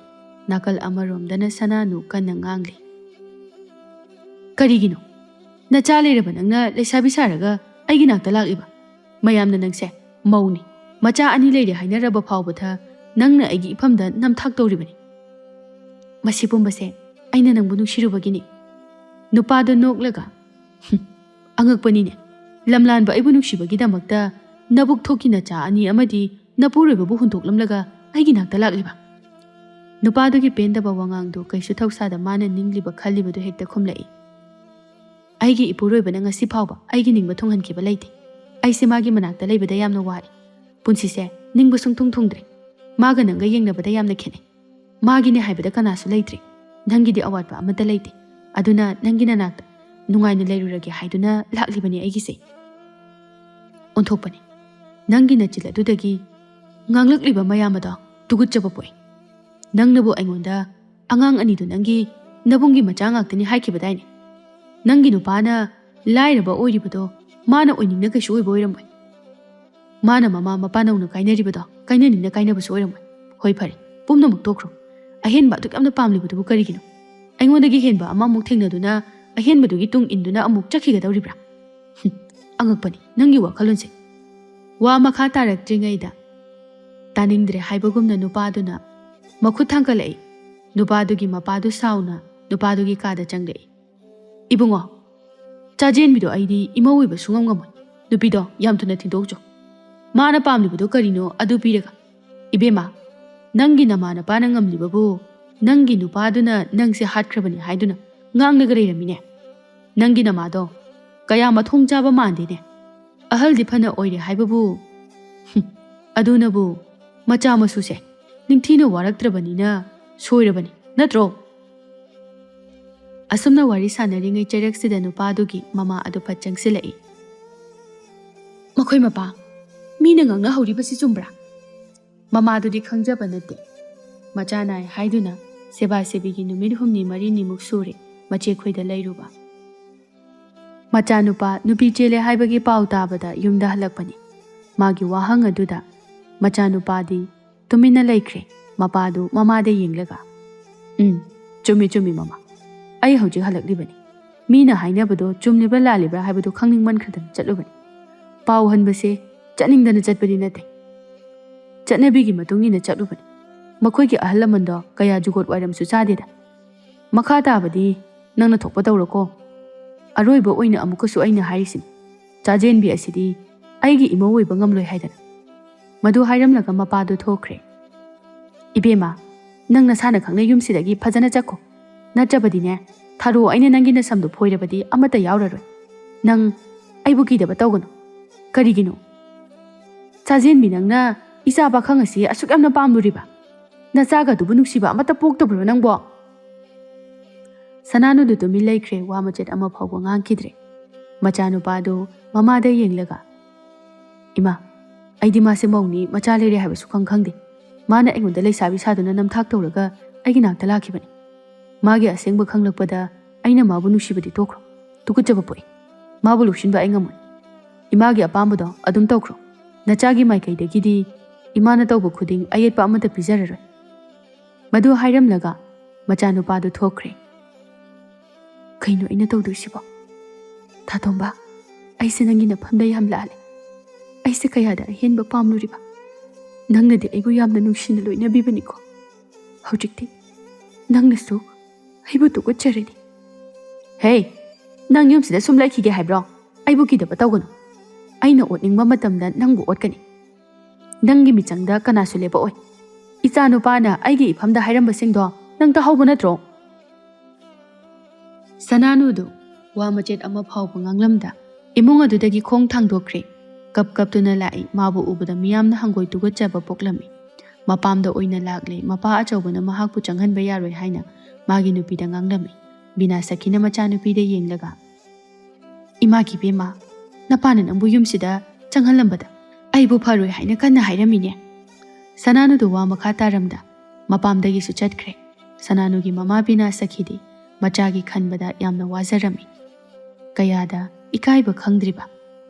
ꯅꯥꯀꯜ ꯑꯃꯔꯣꯝꯗꯅ ꯁꯅꯥꯅꯨ ꯀꯟꯅ ꯉꯥꯡꯂꯤ꯫ "ꯀꯔꯤꯒꯤꯅꯣ? ꯅꯆꯥ ꯂꯩꯔꯕ ꯅꯪꯅ ꯂꯩꯁꯥꯕꯤ ꯁꯥꯔꯒ ꯑꯩꯒꯤ ꯅꯥꯛꯇ ꯂꯥꯛꯂꯤꯕ? ꯃꯌꯥꯝꯅ ꯅꯪꯁꯦ ꯃꯧꯅꯤ, ꯃꯆꯥ ꯑꯅꯤ ꯂꯩꯔꯦ ꯍꯥꯏꯅꯔꯕ ꯐꯥꯎꯕꯗ ꯅꯪꯅ ꯑꯩꯒꯤ ꯏꯐꯝꯗ ꯅꯝꯊꯥꯛ ꯇꯧꯔꯤꯕꯅꯤ꯫ ꯃꯁꯤ ꯄꯨꯝꯕꯁꯦ ꯑꯩꯅ ꯅꯪꯕꯨ ꯅꯨꯡꯁꯤꯔꯨꯕꯒꯤꯅꯤ꯫ ꯅꯨꯄꯥꯗꯣ ꯅꯣꯛꯂꯒ, "ꯍꯨꯝ, ꯑꯉꯛꯄꯅꯤꯅꯦ꯫ ꯂꯝꯂꯥꯟꯕ ꯑꯩꯕꯨ ꯅꯨꯡꯁꯤꯕꯒꯤꯗꯃꯛꯇ ꯅꯕꯨꯛ ꯊꯣꯛꯀꯤ ꯅꯆꯥ ꯑꯅꯤ ꯑꯃꯗꯤ ꯅꯄꯨꯔꯣꯏꯕꯕꯨ ꯍꯨꯟꯗꯣꯛꯂꯝꯂꯒ ꯑꯩꯒꯤ ꯅꯥꯛꯇ ꯂꯥꯛꯂꯤꯕ?" ꯅꯨꯄꯥꯗꯨꯒꯤ ꯄꯦꯟꯗꯕ ꯋꯥꯉꯥꯡꯗꯨ ꯀꯩꯁꯨ ꯊꯧꯁꯥꯗ ꯃꯥꯅ ꯅꯤꯡꯂꯤꯕ ꯈꯜꯂꯤꯕꯗꯨ ꯍꯦꯛꯇ ꯈꯨꯝꯂꯛꯏ꯫ "ꯑꯩꯒꯤ ꯏꯄꯨꯔꯣꯏꯕꯅ ꯉꯁꯤ ꯐꯥꯎꯕ ꯑꯩꯒꯤ ꯅꯤꯡꯕ ꯊꯨꯡꯍꯟꯈꯤꯕ ꯂꯩꯇꯦ꯫ ꯑꯩꯁꯦ ꯃꯥꯒꯤ ꯃꯅꯥꯛꯇ ꯂꯩꯕꯗ ꯌꯥꯝꯅ ꯋꯥꯔꯦ꯫ ꯄꯨꯟꯁꯤꯁꯦ ꯅꯤꯡꯕ ꯁꯨꯡꯊꯨꯡ ꯊꯨꯡꯗ꯭ꯔꯦ꯫ ꯃꯥꯒ ꯅꯪꯒ ꯌꯦꯡꯅꯕꯗ ꯌꯥꯝꯅ ꯈꯦꯠꯅꯩ꯫ ꯃꯥꯒꯤꯅꯦ ꯍꯥꯏꯕꯗ ꯀꯅꯥꯁꯨ ꯂꯩꯇ꯭ꯔꯦ꯫ ꯅꯪꯒꯤꯗꯤ ꯑꯋꯥꯠꯄ ꯑꯃꯠꯇ ꯂꯩꯇꯦ꯫ ꯑꯗꯨꯅ ꯅꯪꯒꯤ ꯅꯅꯥꯛꯇ ꯅꯨꯡꯉꯥꯏꯅ ꯂꯩꯔꯨꯔꯒꯦ ꯍꯥꯏꯗꯨꯅ ꯂꯥꯛꯂꯤꯕꯅꯦ ꯑꯩꯒꯤꯁꯦ꯫" ꯑꯣꯟꯊꯣꯛꯄꯅꯤ꯫ ꯅꯪꯒꯤ ꯅꯆꯤꯜ ꯑꯗꯨꯗꯒꯤ ꯉꯥꯡꯂꯛꯂꯤꯕ ꯃꯌꯥꯝ ꯑꯗꯣ ꯇꯨꯒꯠꯆꯕ ꯄꯣꯛꯏ꯫ ꯅꯪꯅꯕꯨ ꯑꯩꯉꯣꯟꯗ ꯑꯉꯥꯡ ꯑꯅꯤꯗꯨ ꯅꯪꯒꯤ ꯅꯕꯨꯡꯒꯤ ꯃꯆꯥ ꯉꯥꯛꯇꯅꯤ ꯍꯥꯏꯈꯤꯕꯗꯥꯏꯅꯦ? ꯅꯪꯒꯤ ꯅꯨꯄꯥꯅ ꯂꯥꯏꯔꯕ ꯑꯣꯏꯔꯤꯕꯗꯣ ꯃꯥꯅ ꯑꯣꯏꯅꯤꯡꯅ ꯀꯩꯁꯨ ꯑꯣꯏꯕ ꯑꯣꯏꯔꯝꯃꯣꯏ꯫ ꯃꯥꯅ ꯃꯃꯥ ꯃꯄꯥ ꯅꯧꯅ ꯀꯥꯏꯅꯔꯤꯕꯗꯣ ꯀꯥꯏꯅꯅꯤꯡꯅ ꯀꯥꯏꯅꯕꯁꯨ ꯑꯣꯏꯔꯝꯃꯣꯏ꯫ ꯍꯣꯏ ꯐꯔꯦ, ꯄꯨꯝꯅꯃꯛ ꯇꯣꯛꯈ꯭ꯔꯣ꯫ ꯑꯍꯦꯟꯕ ꯑꯗꯨꯛ ꯌꯥꯝꯅ ꯄꯥꯝꯂꯤꯕꯗꯨꯕꯨ ꯀꯔꯤꯒꯤꯅꯣ? ꯑꯩꯉꯣꯟꯗꯒꯤ ꯍꯦꯟꯕ ꯑꯃꯃꯨꯛ ꯊꯦꯡꯅꯗꯨꯅ ꯑꯍꯦꯟꯕꯗꯨꯒꯤ ꯇꯨꯡ ꯏꯟꯗꯨꯅ ꯑꯃꯨꯛ ꯆꯠꯈꯤꯒꯗꯧꯔꯤꯕ꯭ꯔꯥ? ꯍꯨꯝ, ꯑꯉꯛꯄꯅꯤ ꯅꯪꯒꯤ ꯋꯥꯈꯜꯂꯣꯟꯁꯦ꯫ ꯋꯥ ꯃꯈꯥ ꯇꯥꯔꯛꯇ꯭ꯔꯤꯉꯩꯗ ꯇꯥꯅꯤꯡꯗ꯭ꯔꯦ ꯍꯥꯏꯕꯒꯨꯝꯅ ꯅꯨꯄꯥꯗꯨꯅ ꯃꯈꯨꯠ ꯊꯥꯡꯒꯠꯂꯛꯏ꯫ ꯅꯨꯄꯥꯗꯨꯒꯤ ꯃꯄꯥꯗꯨ ꯁꯥꯎꯅ ꯅꯨꯄꯥꯗꯨꯒꯤ ꯀꯥꯗ ꯆꯪꯂꯛꯏ꯫ "ꯏꯕꯨꯡꯉꯣ, ꯆꯥꯖꯦꯟꯕꯤꯗꯣ ꯑꯩꯗꯤ ꯏꯃꯧ ꯑꯣꯏꯕ ꯁꯨꯡꯉꯝ ꯉꯝꯃꯣꯏ꯫ ꯅꯨꯄꯤꯗꯣ ꯌꯥꯝ ꯊꯨꯅ ꯊꯤꯟꯗꯣꯛꯎꯆꯣ꯫ ꯃꯥꯅ ꯄꯥꯝꯂꯤꯕꯗꯣ ꯀꯔꯤꯅꯣ ꯑꯗꯨ ꯄꯤꯔꯒ꯫ ꯏꯕꯦꯝꯃ, ꯅꯪꯒꯤ ꯅꯃꯥ ꯅꯄꯥꯅ ꯉꯝꯂꯤꯕꯕꯨ ꯅꯪꯒꯤ ꯅꯨꯄꯥꯗꯨꯅ ꯅꯪꯁꯦ ꯍꯥꯠꯈ꯭ꯔꯕꯅꯤ ꯍꯥꯏꯗꯨꯅ ꯉꯥꯡꯂꯒ ꯂꯩꯔꯝꯃꯤꯅꯦ꯫ ꯅꯪꯒꯤ ꯅꯃꯥꯗꯣ ꯀꯌꯥ ꯃꯊꯣꯡ ꯆꯥꯕ ꯃꯥꯟꯗꯦꯅꯦ꯫ ꯑꯍꯜꯗꯤ ꯐꯅ ꯑꯣꯏꯔꯦ ꯍꯥꯏꯕꯕꯨ, ꯍꯨꯝ, ꯑꯗꯨꯅꯕꯨ ꯃꯆꯥ ꯃꯁꯨꯁꯦ ꯅꯤꯡꯊꯤꯅ ꯋꯥꯔꯛꯇ꯭ꯔꯕꯅꯤꯅ ꯁꯣꯏꯔꯕꯅꯤ, ꯅꯠꯇ꯭ꯔꯣ?" ꯑꯁꯨꯝꯅ ꯋꯥꯔꯤ ꯁꯥꯟꯅꯔꯤꯉꯩ ꯆꯩꯔꯛꯁꯤꯗ ꯅꯨꯄꯥꯗꯨꯒꯤ ꯃꯃꯥ ꯑꯗꯨ ꯐꯠ ꯆꯪꯁꯤꯜꯂꯛꯏ꯫ "ꯃꯈꯣꯏ ꯃꯄꯥ, ꯃꯤꯅ ꯉꯥꯡꯅꯍꯧꯔꯤꯕꯁꯤ ꯆꯨꯝꯕ꯭ꯔꯥ?" ꯃꯃꯥꯗꯨꯗꯤ ꯈꯪꯖꯕ ꯅꯠꯇꯦ꯫ ꯃꯆꯥ ꯅꯥꯏ ꯍꯥꯏꯗꯨꯅ ꯁꯦꯕꯥ ꯁꯦꯕꯤꯒꯤ ꯅꯨꯃꯤꯠ ꯍꯨꯝꯅꯤ ꯃꯔꯤꯅꯤꯃꯨꯛ ꯁꯨꯔꯦ ꯃꯆꯦꯈꯣꯏꯗ ꯂꯩꯔꯨꯕ꯫ ꯃꯆꯥꯅꯨꯄꯥ ꯅꯨꯄꯤ ꯆꯦꯜꯂꯦ ꯍꯥꯏꯕꯒꯤ ꯄꯥꯎ ꯇꯥꯕꯗ ꯌꯨꯝꯗ ꯍꯜꯂꯛꯄꯅꯤ꯫ ꯃꯥꯒꯤ ꯋꯥꯍꯪ ꯑꯗꯨꯗ ꯃꯆꯥꯅꯨꯄꯥꯗꯤ ꯇꯨꯃꯤꯟꯅ ꯂꯩꯈ꯭ꯔꯦ꯫ ꯃꯄꯥꯗꯨ ꯃꯃꯥꯗ ꯌꯦꯡꯂꯒ, "ꯎꯝ, ꯆꯨꯝꯃꯤ, ꯆꯨꯝꯃꯤ, ꯃꯃꯥ꯫ ꯑꯩ ꯍꯧꯖꯤꯛ ꯍꯜꯂꯛꯂꯤꯕꯅꯤ꯫ ꯃꯤꯅ ꯍꯥꯏꯅꯕꯗꯣ ꯆꯨꯝꯂꯤꯕ꯭ꯔꯥ ꯂꯥꯜꯂꯤꯕ꯭ꯔꯥ ꯍꯥꯏꯕꯗꯨ ꯈꯪꯅꯤꯡꯃꯟꯈ꯭ꯔꯗꯅ ꯆꯠꯂꯨꯕꯅꯤ꯫ ꯄꯥꯎ ꯍꯟꯕꯁꯦ ꯆꯠꯅꯤꯡꯗꯅ ꯆꯠꯄꯗꯤ ꯅꯠꯇꯦ꯫ ꯆꯠꯅꯕꯤꯒꯤ ꯃꯇꯨꯡ ꯏꯟꯅ ꯆꯠꯂꯨꯕꯅꯤ꯫ ꯃꯈꯣꯏꯒꯤ ꯑꯍꯜ ꯂꯃꯟꯗꯣ ꯀꯌꯥ ꯖꯨꯒꯣꯠ ꯋꯥꯏꯔꯝꯁꯨ ꯆꯥꯗꯦꯗ꯫ ꯃꯈꯥ ꯇꯥꯕꯗꯤ ꯅꯪꯅ ꯊꯣꯛꯄ ꯇꯧꯔꯣꯀꯣ꯫ ꯑꯔꯣꯏꯕ ꯑꯣꯏꯅ ꯑꯃꯨꯛꯀꯁꯨ ꯑꯩꯅ ꯍꯥꯏꯔꯤꯁꯤꯅꯤ, ꯆꯥꯖꯦꯟꯕꯤ ꯑꯁꯤꯗꯤ ꯑꯩꯒꯤ ꯏꯃꯧ ꯑꯣꯏꯕ ꯉꯝꯂꯣꯏ ꯍꯥꯏꯗꯅ꯫ ꯃꯗꯨ ꯍꯥꯏꯔꯝꯂꯒ ꯃꯄꯥꯗꯨ ꯊꯣꯛꯈ꯭ꯔꯦ꯫ "ꯏꯕꯦꯝꯃ, ꯅꯪ ꯅꯁꯥꯅ ꯈꯪꯅ ꯌꯨꯝꯁꯤꯗꯒꯤ ꯐꯖꯅ ꯆꯠꯈꯣ꯫ ꯅꯠꯇ꯭ꯔꯕꯗꯤꯅꯦ, ꯊꯔꯣ ꯑꯩꯅ ꯅꯪꯒꯤ ꯅꯁꯝꯗꯨ ꯐꯣꯏꯔꯕꯗꯤ ꯑꯃꯠꯇ ꯌꯥꯎꯔꯔꯣꯏ꯫ ꯅꯪ ꯑꯩꯕꯨ ꯀꯤꯗꯕ ꯇꯧꯒꯅꯨ꯫ ꯀꯔꯤꯒꯤꯅꯣ? ꯆꯥꯖꯦꯟꯕꯤ, ꯅꯪꯅ ꯏꯆꯥ ꯄꯥꯈꯪ ꯑꯁꯤ ꯑꯁꯨꯛ ꯌꯥꯝꯅ ꯄꯥꯝꯂꯨꯔꯤꯕ? ꯅꯆꯥꯒꯗꯨꯕꯨ ꯅꯨꯡꯁꯤꯕ ꯑꯃꯠꯇ ꯄꯣꯛꯇꯕ꯭ꯔꯣ ꯅꯪꯕꯣ?" ꯁꯅꯥꯅꯨꯗꯨ ꯇꯨꯃꯤꯟ ꯂꯩꯈ꯭ꯔꯦ, ꯋꯥ ꯃꯆꯦꯠ ꯑꯃ ꯐꯥꯎꯕ ꯉꯥꯡꯈꯤꯗ꯭ꯔꯦ꯫ ꯃꯆꯥꯅꯨꯄꯥꯗꯨ ꯃꯃꯥꯗ ꯌꯦꯡꯂꯒ, "ꯏꯃꯥ, ꯑꯩꯗꯤ ꯃꯥꯁꯦ ꯃꯧꯅꯤ, ꯃꯆꯥ ꯂꯩꯔꯦ ꯍꯥꯏꯕꯁꯨ ꯈꯪ ꯈꯪꯗꯦ꯫ ꯃꯥꯅ ꯑꯩꯉꯣꯟꯗ ꯂꯩꯁꯥꯕꯤ ꯁꯥꯗꯨꯅ ꯅꯝꯊꯥꯛ ꯇꯧꯔꯒ ꯑꯩꯒꯤ ꯅꯥꯛꯇ ꯂꯥꯛꯈꯤꯕꯅꯤ꯫ ꯃꯥꯒꯤ ꯑꯁꯦꯡꯕ ꯈꯪꯂꯛꯄꯗ ꯑꯩꯅ ꯃꯥꯕꯨ ꯅꯨꯡꯁꯤꯕꯗꯤ ꯇꯣꯛꯈ꯭ꯔꯣ, ꯇꯨꯀꯠꯆꯕ ꯄꯣꯛꯏ꯫ ꯃꯥꯕꯨ ꯂꯧꯁꯤꯟꯕ ꯑꯩ ꯉꯝꯃꯣꯏ꯫ ꯏꯃꯥꯒꯤ ꯑꯄꯥꯝꯕꯗꯣ ꯑꯗꯨꯝ ꯇꯧꯈ꯭ꯔꯣ꯫ ꯅꯆꯥꯒꯤ ꯃꯥꯏꯀꯩꯗꯒꯤꯗꯤ ꯏꯃꯥꯅ ꯇꯧꯕ ꯈꯨꯗꯤꯡ ꯑꯌꯦꯠꯄ ꯑꯃꯠꯇ ꯄꯤꯖꯔꯔꯣꯏ꯫" ꯃꯗꯨ ꯍꯥꯏꯔꯝꯂꯒ ꯃꯆꯥꯅꯨꯄꯥꯗꯨ ꯊꯣꯛꯈ꯭ꯔꯦ꯫ "ꯀꯩꯅꯣ ꯑꯩꯅ ꯇꯧꯗꯣꯏꯁꯤꯕꯣ? ꯊꯥꯇꯣꯝꯕ, ꯑꯩꯁꯦ ꯅꯪꯒꯤ ꯅꯐꯝꯗ ꯌꯥꯝ ꯂꯥꯜꯂꯦ꯫ ꯑꯩꯁꯦ ꯀꯌꯥꯗ ꯑꯍꯦꯟꯕ ꯄꯥꯝꯂꯨꯔꯤꯕ? ꯅꯪꯅꯗꯤ ꯑꯩꯕꯨ ꯌꯥꯝꯅ ꯅꯨꯡꯁꯤꯅ ꯂꯣꯏꯅꯕꯤꯕꯅꯤꯀꯣ꯫ ꯍꯧꯖꯤꯛꯇꯤ ꯅꯪꯅꯁꯨ ꯑꯩꯕꯨ ꯇꯨꯀꯠꯆꯔꯅꯤ꯫" "ꯍꯦ, ꯅꯪ ꯌꯨꯝꯁꯤꯗ ꯁꯨꯝ ꯂꯩꯈꯤꯒꯦ ꯍꯥꯏꯕ꯭ꯔꯣ? ꯑꯩꯕꯨ ꯀꯤꯗꯕ ꯇꯧꯒꯅꯨ꯫ ꯑꯩꯅ ꯑꯣꯠꯅꯤꯡꯕ ꯃꯇꯝꯗ ꯅꯪꯕꯨ ꯑꯣꯠꯀꯅꯤ꯫ ꯅꯪꯒꯤ ꯃꯤꯆꯪꯗ ꯀꯅꯥꯁꯨ ꯂꯦꯞꯄꯛꯑꯣꯏ꯫ ꯏꯆꯥ ꯅꯨꯄꯥꯅ ꯑꯩꯒꯤ ꯏꯐꯝꯗ ꯍꯥꯏꯔꯝꯕꯁꯤꯡꯗꯣ ꯅꯪ ꯇꯥꯍꯧꯕ ꯅꯠꯇ꯭ꯔꯣ?" ꯁꯅꯥꯅꯨꯗꯨ ꯋꯥ ꯃꯆꯦꯠ ꯑꯃ ꯐꯥꯎꯕ ꯉꯥꯡꯂꯝꯗ ꯏꯃꯨꯡ ꯑꯗꯨꯗꯒꯤ ꯈꯣꯡ ꯊꯥꯡꯗꯣꯛꯈ꯭ꯔꯦ꯫ ꯀꯞ ꯀꯞꯇꯨꯅ ꯂꯥꯛꯏ꯫ ꯃꯥꯕꯨ ꯎꯕꯗ ꯃꯤꯌꯥꯝꯅ ꯍꯪꯒꯣꯏ ꯇꯨꯀꯠꯆꯕ ꯄꯣꯛꯂꯝꯃꯤ꯫ ꯃꯄꯥꯝꯗ ꯑꯣꯏꯅ ꯂꯥꯛꯂꯦ꯫ ꯃꯄꯥ ꯑꯆꯧꯕꯅ ꯃꯍꯥꯛꯄꯨ ꯆꯪꯍꯟꯕ ꯌꯥꯔꯣꯏ ꯍꯥꯏꯅ ꯃꯥꯒꯤ ꯅꯨꯄꯤꯗ ꯉꯥꯡꯂꯝꯃꯤ꯫ ꯕꯤꯅꯥ ꯁꯈꯤꯅ ꯃꯆꯥꯅꯨꯄꯤꯗ ꯌꯦꯡꯂꯒ, "ꯏꯃꯥꯒꯤ ꯏꯕꯦꯝꯃ, ꯅꯄꯥꯅ ꯅꯪꯕꯨ ꯌꯨꯝꯁꯤꯗ ꯆꯪꯍꯜꯂꯝꯕꯗ ꯑꯩꯕꯨ ꯐꯔꯣꯏ ꯍꯥꯏꯅ ꯀꯟꯅ ꯍꯥꯏꯔꯝꯃꯤꯅꯦ꯫" ꯁꯅꯥꯅꯨꯗꯨ ꯋꯥ ꯃꯈꯥ ꯇꯥꯔꯝꯗ ꯃꯄꯥꯝꯗꯒꯤꯁꯨ ꯆꯠꯈ꯭ꯔꯦ꯫ ꯁꯅꯥꯅꯨꯒꯤ ꯃꯃꯥ ꯕꯤꯅꯥ ꯁꯈꯤꯗꯤ ꯃꯆꯥꯒꯤ ꯈꯟꯕꯗ ꯌꯥꯝꯅ ꯋꯥꯖꯔꯝꯃꯤ꯫ ꯀꯌꯥꯗ ꯏꯀꯥꯏꯕ ꯈꯪꯗ꯭ꯔꯤꯕ,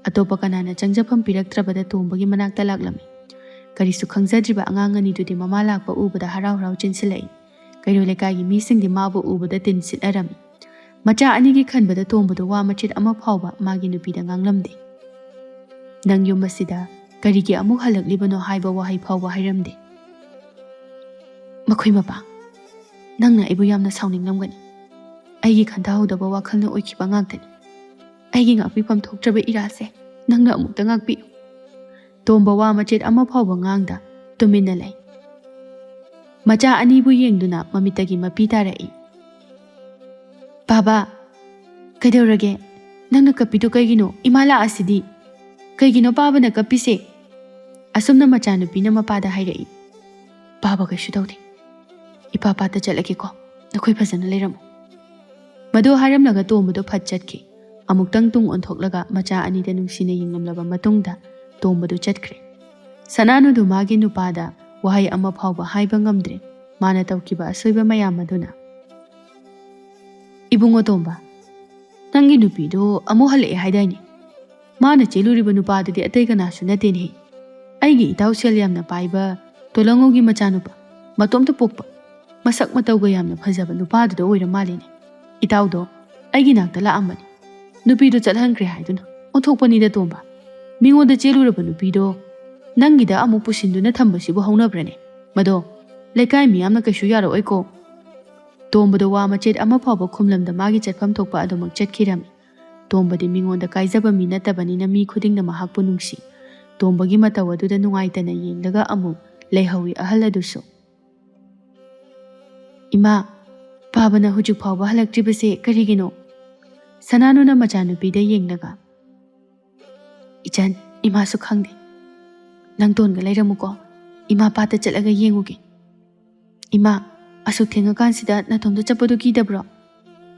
ꯑꯇꯣꯞꯄ ꯀꯅꯥꯅ ꯆꯪꯖꯐꯝ ꯄꯤꯔꯛꯇ꯭ꯔꯕꯗ ꯇꯣꯝꯕꯒꯤ ꯃꯅꯥꯛꯇ ꯂꯥꯛꯂꯝꯃꯤ꯫ ꯀꯔꯤꯁꯨ ꯈꯪꯖꯗ꯭ꯔꯤꯕ ꯑꯉꯥꯡ ꯑꯅꯤꯗꯨꯗꯤ ꯃꯃꯥ ꯂꯥꯛꯄ ꯎꯕꯗ ꯍꯔꯥꯎ ꯍꯔꯥꯎ ꯆꯦꯟꯁꯤꯜꯂꯛꯏ꯫ ꯀꯩꯔꯣꯏ ꯂꯩꯀꯥꯏꯒꯤ ꯃꯤꯁꯤꯡꯗꯤ ꯃꯥꯕꯨ ꯎꯕꯗ ꯇꯤꯟ ꯁꯤꯠꯅꯔꯝꯃꯤ꯫ ꯃꯆꯥ ꯑꯅꯤꯒꯤ ꯈꯟꯕꯗ ꯇꯣꯝꯕꯗꯨ ꯋꯥ ꯃꯆꯦꯠ ꯑꯃ ꯐꯥꯎꯕ ꯃꯥꯒꯤ ꯅꯨꯄꯤꯗ ꯉꯥꯡꯂꯝꯗꯦ꯫ "ꯅꯪ ꯌꯨꯝ ꯑꯁꯤꯗ ꯀꯔꯤꯒꯤ ꯑꯃꯨꯛ ꯍꯜꯂꯛꯂꯤꯕꯅꯣ?" ꯍꯥꯏꯕ ꯋꯥꯍꯩ ꯐꯥꯎꯕ ꯍꯥꯏꯔꯝꯗꯦ꯫ "ꯃꯈꯣꯏ ꯃꯄꯥ, ꯅꯪꯅ ꯑꯩꯕꯨ ꯌꯥꯝꯅ ꯁꯥꯎꯅꯤꯡꯂꯝꯒꯅꯤ꯫ ꯑꯩꯒꯤ ꯈꯟꯊꯍꯧꯗꯕ ꯋꯥꯈꯜꯅ ꯑꯣꯏꯈꯤꯕ ꯉꯥꯛꯇꯅꯤ꯫ ꯑꯩꯒꯤ ꯉꯥꯛꯄꯤꯐꯝ ꯊꯣꯛꯇ꯭ꯔꯕ ꯏꯔꯥꯁꯦ ꯅꯪꯅ ꯑꯃꯨꯛꯇ ꯉꯥꯛꯄꯤꯌꯨ꯫" ꯇꯣꯝꯕ ꯋꯥ ꯃꯆꯦꯠ ꯑꯃ ꯐꯥꯎꯕ ꯉꯥꯡꯗ ꯇꯨꯃꯤꯟꯅ ꯂꯩ꯫ ꯃꯆꯥ ꯑꯅꯤꯕꯨ ꯌꯦꯡꯗꯨꯅ ꯃꯃꯤꯠꯇꯒꯤ ꯃꯄꯤ ꯇꯥꯔꯛꯏ꯫ "ꯕꯥꯕꯥ, ꯀꯩꯗꯧꯔꯒꯦ? ꯅꯪꯅ ꯀꯞꯄꯤꯗꯨ ꯀꯩꯒꯤꯅꯣ? ꯏꯃꯥ ꯂꯥꯛꯑꯁꯤꯗꯤ꯫ ꯀꯩꯒꯤꯅꯣ ꯄꯥꯕꯅ ꯀꯞꯄꯤꯁꯦ?" ꯑꯁꯨꯝꯅ ꯃꯆꯥꯅꯨꯄꯤꯅ ꯃꯄꯥꯗ ꯍꯥꯏꯔꯛꯏ꯫ "ꯄꯥꯕ ꯀꯩꯁꯨ ꯇꯧꯗꯦ꯫ ꯏꯄꯥ ꯄꯥꯠꯇ ꯆꯠꯂꯒꯦꯀꯣ꯫ ꯅꯈꯣꯏ ꯐꯖꯅ ꯂꯩꯔꯝꯃꯨ꯫" ꯃꯗꯨ ꯍꯥꯏꯔꯝꯂꯒ ꯇꯣꯝꯕꯗꯨ ꯐꯠ ꯆꯠꯈꯤ꯫ ꯑꯃꯨꯛꯇꯪ ꯇꯨꯡ ꯑꯣꯟꯊꯣꯛꯂꯒ ꯃꯆꯥ ꯑꯅꯤꯗ ꯅꯨꯡꯁꯤꯅ ꯌꯦꯡꯂꯝꯂꯕ ꯃꯇꯨꯡꯗ ꯇꯣꯝꯕꯗꯨ ꯆꯠꯈ꯭ꯔꯦ꯫ ꯁꯅꯥꯅꯨꯗꯨ ꯃꯥꯒꯤ ꯅꯨꯄꯥꯗ ꯋꯥꯍꯩ ꯑꯃ ꯐꯥꯎꯕ ꯍꯥꯏꯕ ꯉꯝꯗ꯭ꯔꯦ꯫ ꯃꯥꯅ ꯇꯧꯈꯤꯕ ꯑꯁꯣꯏꯕ ꯃꯌꯥꯝ ꯑꯗꯨꯅ꯫ "ꯏꯕꯨꯡꯉꯣ ꯇꯣꯝꯕ, ꯅꯪꯒꯤ ꯅꯨꯄꯤꯗꯣ ꯑꯃꯨꯛ ꯍꯜꯂꯛꯑꯦ ꯍꯥꯏꯗꯥꯏꯅꯦ? ꯃꯥꯅ ꯆꯦꯜꯂꯨꯔꯤꯕ ꯅꯨꯄꯥꯗꯨꯗꯤ ꯑꯇꯩ ꯀꯅꯥꯁꯨ ꯅꯠꯇꯦꯅꯦ꯫ ꯑꯩꯒꯤ ꯏꯇꯥꯎ ꯁꯦꯜ ꯌꯥꯝꯅ ꯄꯥꯏꯕ ꯇꯣꯂꯪꯉꯧꯒꯤ ꯃꯆꯥꯅꯨꯄꯥ, ꯃꯇꯣꯝꯇ ꯄꯣꯛꯄ, ꯃꯁꯛ ꯃꯇꯧꯒ ꯌꯥꯝꯅ ꯐꯖꯕ ꯅꯨꯄꯥꯗꯨꯗ ꯑꯣꯏꯔ ꯃꯥꯜꯂꯦꯅꯦ꯫ ꯏꯇꯥꯎꯗꯣ ꯑꯩꯒꯤ ꯅꯥꯛꯇ ꯂꯥꯛꯑꯝꯕꯅꯤ꯫ ꯅꯨꯄꯤꯗꯣ ꯆꯠꯍꯟꯈ꯭ꯔꯦ ꯍꯥꯏꯗꯨꯅ꯫ ꯑꯣꯟꯊꯣꯛꯄꯅꯤꯗ ꯇꯣꯝꯕ꯫ ꯃꯤꯉꯣꯟꯗ ꯆꯦꯜꯂꯨꯔꯕ ꯅꯨꯄꯤꯗꯣ ꯅꯪꯒꯤꯗ ꯑꯃꯨꯛ ꯄꯨꯁꯤꯟꯗꯨꯅ ꯊꯝꯕꯁꯤꯕꯨ ꯍꯧꯅꯕ꯭ꯔꯅꯦ? ꯃꯗꯣ ꯂꯩꯀꯥꯏ ꯃꯤꯌꯥꯝꯅ ꯀꯩꯁꯨ ꯌꯥꯔꯛꯑꯣꯏꯀꯣ꯫" ꯇꯣꯝꯕꯗꯣ ꯋꯥ ꯃꯆꯦꯠ ꯑꯃ ꯐꯥꯎꯕ ꯈꯨꯝꯂꯝꯗ ꯃꯥꯒꯤ ꯆꯠꯐꯝ ꯊꯣꯛꯄ ꯑꯗꯨꯃꯛ ꯆꯠꯈꯤꯔꯝꯃꯤ꯫ ꯇꯣꯝꯕꯗꯤ ꯃꯤꯉꯣꯟꯗ ꯀꯥꯏꯖꯕ ꯃꯤ ꯅꯠꯇꯕꯅꯤꯅ ꯃꯤ ꯈꯨꯗꯤꯡꯅ ꯃꯍꯥꯛꯄꯨ ꯅꯨꯡꯁꯤ꯫ ꯇꯣꯝꯕꯒꯤ ꯃꯇꯧ ꯑꯗꯨꯗ ꯅꯨꯡꯉꯥꯏꯇꯅ ꯌꯦꯡꯂꯒ ꯑꯃꯨꯛ ꯂꯩꯍꯧꯏ ꯑꯍꯜ ꯑꯗꯨꯁꯨ꯫ "ꯏꯃꯥ, ꯄꯥꯕꯅ ꯍꯧꯖꯤꯛ ꯐꯥꯎꯕ ꯍꯜꯂꯛꯇ꯭ꯔꯤꯕꯁꯦ ꯀꯔꯤꯒꯤꯅꯣ?" ꯁꯅꯥꯅꯨꯅ ꯃꯆꯥꯅꯨꯄꯤꯗ ꯌꯦꯡꯂꯒ꯫ "ꯏꯆꯟ, ꯏꯃꯥꯁꯨ ꯈꯪꯗꯦ꯫ ꯅꯪ ꯇꯣꯟꯒ ꯂꯩꯔꯝꯃꯨꯀꯣ꯫ ꯏꯃꯥ ꯄꯥꯠꯇ ꯆꯠꯂꯒ ꯌꯦꯡꯉꯨꯒꯦ꯫" "ꯏꯃꯥ, ꯑꯁꯨꯛ ꯊꯦꯡꯉꯀꯥꯟꯁꯤꯗ ꯅꯇꯣꯝꯇ ꯆꯠꯄꯗꯨ ꯀꯤꯗꯕ꯭ꯔꯣ?"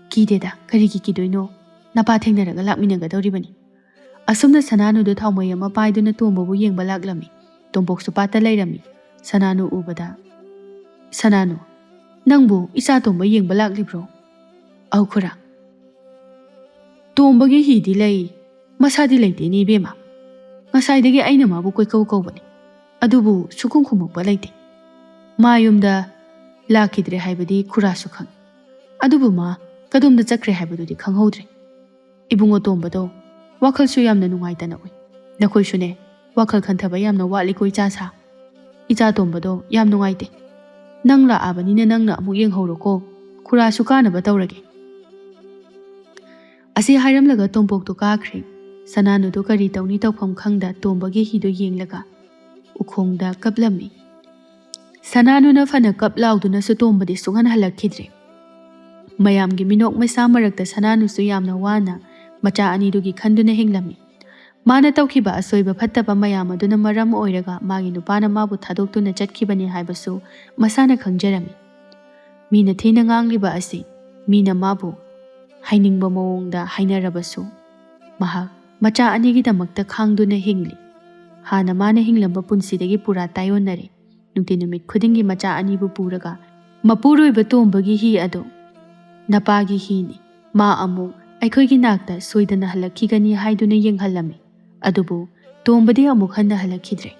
"ꯀꯤꯗꯦꯗ, ꯀꯔꯤꯒꯤ ꯀꯤꯗꯣꯏꯅꯣ? ꯅꯄꯥ ꯊꯦꯡꯅꯔꯒ ꯂꯥꯛꯃꯤꯟꯅꯒꯗꯧꯔꯤꯕꯅꯤ꯫" ꯑꯁꯨꯝꯅ ꯁꯅꯥꯅꯨꯗꯨ ꯊꯥꯎꯃꯩ ꯑꯃ ꯄꯥꯏꯗꯨꯅ ꯇꯣꯝꯕꯕꯨ ꯌꯦꯡꯕ ꯂꯥꯛꯂꯝꯃꯤ꯫ ꯇꯣꯝꯄꯣꯛꯁꯨ ꯄꯥꯠꯇ ꯂꯩꯔꯝꯃꯤ꯫ ꯁꯅꯥꯅꯨ ꯎꯕꯗ, "ꯁꯅꯥꯅꯨ, ꯅꯪꯕꯨ ꯏꯆꯥ ꯇꯣꯝꯕ ꯌꯦꯡꯕ ꯂꯥꯛꯂꯤꯕ꯭ꯔꯣ?" "ꯑꯧ ꯈꯨꯔꯥ, ꯇꯣꯝꯕꯒꯤ ꯍꯤꯗꯤ ꯂꯩ, ꯃꯁꯥꯗꯤ ꯂꯩꯇꯦꯅꯦ ꯏꯕꯦꯝꯃ꯫ ꯉꯁꯥꯏꯗꯒꯤ ꯑꯩꯅ ꯃꯥꯕꯨ ꯀꯣꯏꯀꯧ ꯀꯧꯕꯅꯤ, ꯑꯗꯨꯕꯨ ꯁꯨꯈꯨꯝ ꯈꯨꯝꯃꯛꯄ ꯂꯩꯇꯦ꯫ ꯃꯥ ꯌꯨꯝꯗ ꯂꯥꯛꯈꯤꯗ꯭ꯔꯦ ꯍꯥꯏꯕꯗꯤ ꯈꯨꯔꯥꯁꯨ ꯈꯪꯏ, ꯑꯗꯨꯕꯨ ꯃꯥ ꯀꯗꯣꯝꯗ ꯆꯠꯈ꯭ꯔꯦ ꯍꯥꯏꯕꯗꯨꯗꯤ ꯈꯪꯍꯧꯗ꯭ꯔꯦ꯫ ꯏꯕꯨꯡꯉꯣ ꯇꯣꯝꯕꯗꯣ ꯋꯥꯈꯜꯁꯨ ꯌꯥꯝꯅ ꯅꯨꯡꯉꯥꯏꯇꯅ ꯎꯏ꯫ "ꯅꯈꯣꯏꯁꯨꯅꯦ, ꯋꯥꯈꯜ ꯈꯟꯊꯕ ꯌꯥꯝꯅ ꯋꯥꯠꯂꯤꯀꯣ ꯏꯆꯥ ꯁꯥ꯫ ꯏꯆꯥ ꯇꯣꯝꯕꯗꯣ ꯌꯥꯝ ꯅꯨꯡꯉꯥꯏꯇꯦ꯫ ꯅꯪ ꯂꯥꯛꯑꯕꯅꯤꯅ ꯅꯪꯅ ꯑꯃꯨꯛ ꯌꯦꯡꯍꯧꯔꯣꯀꯣ꯫ ꯈꯨꯔꯥꯁꯨ ꯀꯥꯅꯕ ꯇꯧꯔꯒꯦ"꯫ ꯑꯁꯤ ꯍꯥꯏꯔꯝꯂꯒ ꯇꯣꯝꯄꯣꯛꯇꯨ ꯀꯥꯈ꯭ꯔꯦ꯫ ꯁꯅꯥꯅꯨꯗꯨ ꯀꯔꯤ ꯇꯧꯅꯤ ꯇꯧꯐꯝ ꯈꯪꯗ ꯇꯣꯝꯕꯒꯤ ꯍꯤꯗꯨ ꯌꯦꯡꯂꯒ ꯎꯈꯣꯡꯗ ꯀꯞꯂꯝꯃꯤ꯫ ꯁꯅꯥꯅꯨꯅ ꯐꯅ ꯀꯞ ꯂꯥꯎꯗꯨꯅꯁꯨ ꯇꯣꯝꯕꯗꯤ ꯁꯨꯡꯍꯟ ꯍꯜꯂꯛꯈꯤꯗ꯭ꯔꯦ꯫ ꯃꯌꯥꯝꯒꯤ ꯃꯤꯅꯣꯛ ꯃꯩꯁꯥ ꯃꯔꯛꯇ ꯁꯅꯥꯅꯨꯁꯨ ꯌꯥꯝꯅ ꯋꯥꯅ ꯃꯆꯥ ꯑꯅꯤꯗꯨꯒꯤ ꯈꯟꯗꯨꯅ ꯍꯤꯡꯂꯝꯃꯤ꯫ ꯃꯥꯅ ꯇꯧꯈꯤꯕ ꯑꯁꯣꯏꯕ ꯐꯠꯇꯕ ꯃꯌꯥꯝ ꯑꯗꯨꯅ ꯃꯔꯝ ꯑꯣꯏꯔꯒ ꯃꯥꯒꯤ ꯅꯨꯄꯥꯅ ꯃꯥꯕꯨ ꯊꯥꯗꯣꯛꯇꯨꯅ ꯆꯠꯈꯤꯕꯅꯤ ꯍꯥꯏꯕꯁꯨ ꯃꯁꯥꯅ ꯈꯪꯖꯔꯝꯃꯤ꯫ ꯃꯤꯅ ꯊꯤꯅ ꯉꯥꯡꯂꯤꯕ ꯑꯁꯤ ꯃꯤꯅ ꯃꯥꯕꯨ ꯍꯥꯏꯅꯤꯡꯕ ꯃꯑꯣꯡꯗ ꯍꯥꯏꯅꯔꯕꯁꯨ, ꯃꯍꯥꯛ ꯃꯆꯥ ꯑꯅꯤꯒꯤꯗꯃꯛꯇ ꯈꯥꯡꯗꯨꯅ ꯍꯤꯡꯂꯤ꯫ ꯍꯥꯟꯅ ꯃꯥꯅ ꯍꯤꯡꯂꯝꯕ ꯄꯨꯟꯁꯤꯗꯒꯤ ꯄꯨꯔꯥ ꯇꯥꯏꯑꯣꯟꯅꯔꯦ꯫ ꯅꯨꯡꯇꯤ ꯅꯨꯃꯤꯠ ꯈꯨꯗꯤꯡꯒꯤ ꯃꯆꯥ ꯑꯅꯤꯕꯨ ꯄꯨꯔꯒ ꯃꯄꯨꯔꯣꯏꯕ ꯇꯣꯝꯕꯒꯤ ꯍꯤ ꯑꯗꯨ "ꯅꯄꯥꯒꯤ ꯍꯤꯅꯤ, ꯃꯥ ꯑꯃꯨꯛ ꯑꯩꯈꯣꯏꯒꯤ ꯅꯥꯛꯇ ꯁꯣꯏꯗꯅ ꯍꯜꯂꯛꯈꯤꯒꯅꯤ" ꯍꯥꯏꯗꯨꯅ ꯌꯦꯡꯍꯜꯂꯝꯃꯤ꯫ ꯑꯗꯨꯕꯨ ꯇꯣꯝꯕꯗꯤ ꯑꯃꯨꯛ ꯍꯟꯅ ꯍꯜꯂꯛꯈꯤꯗ꯭ꯔꯦ꯫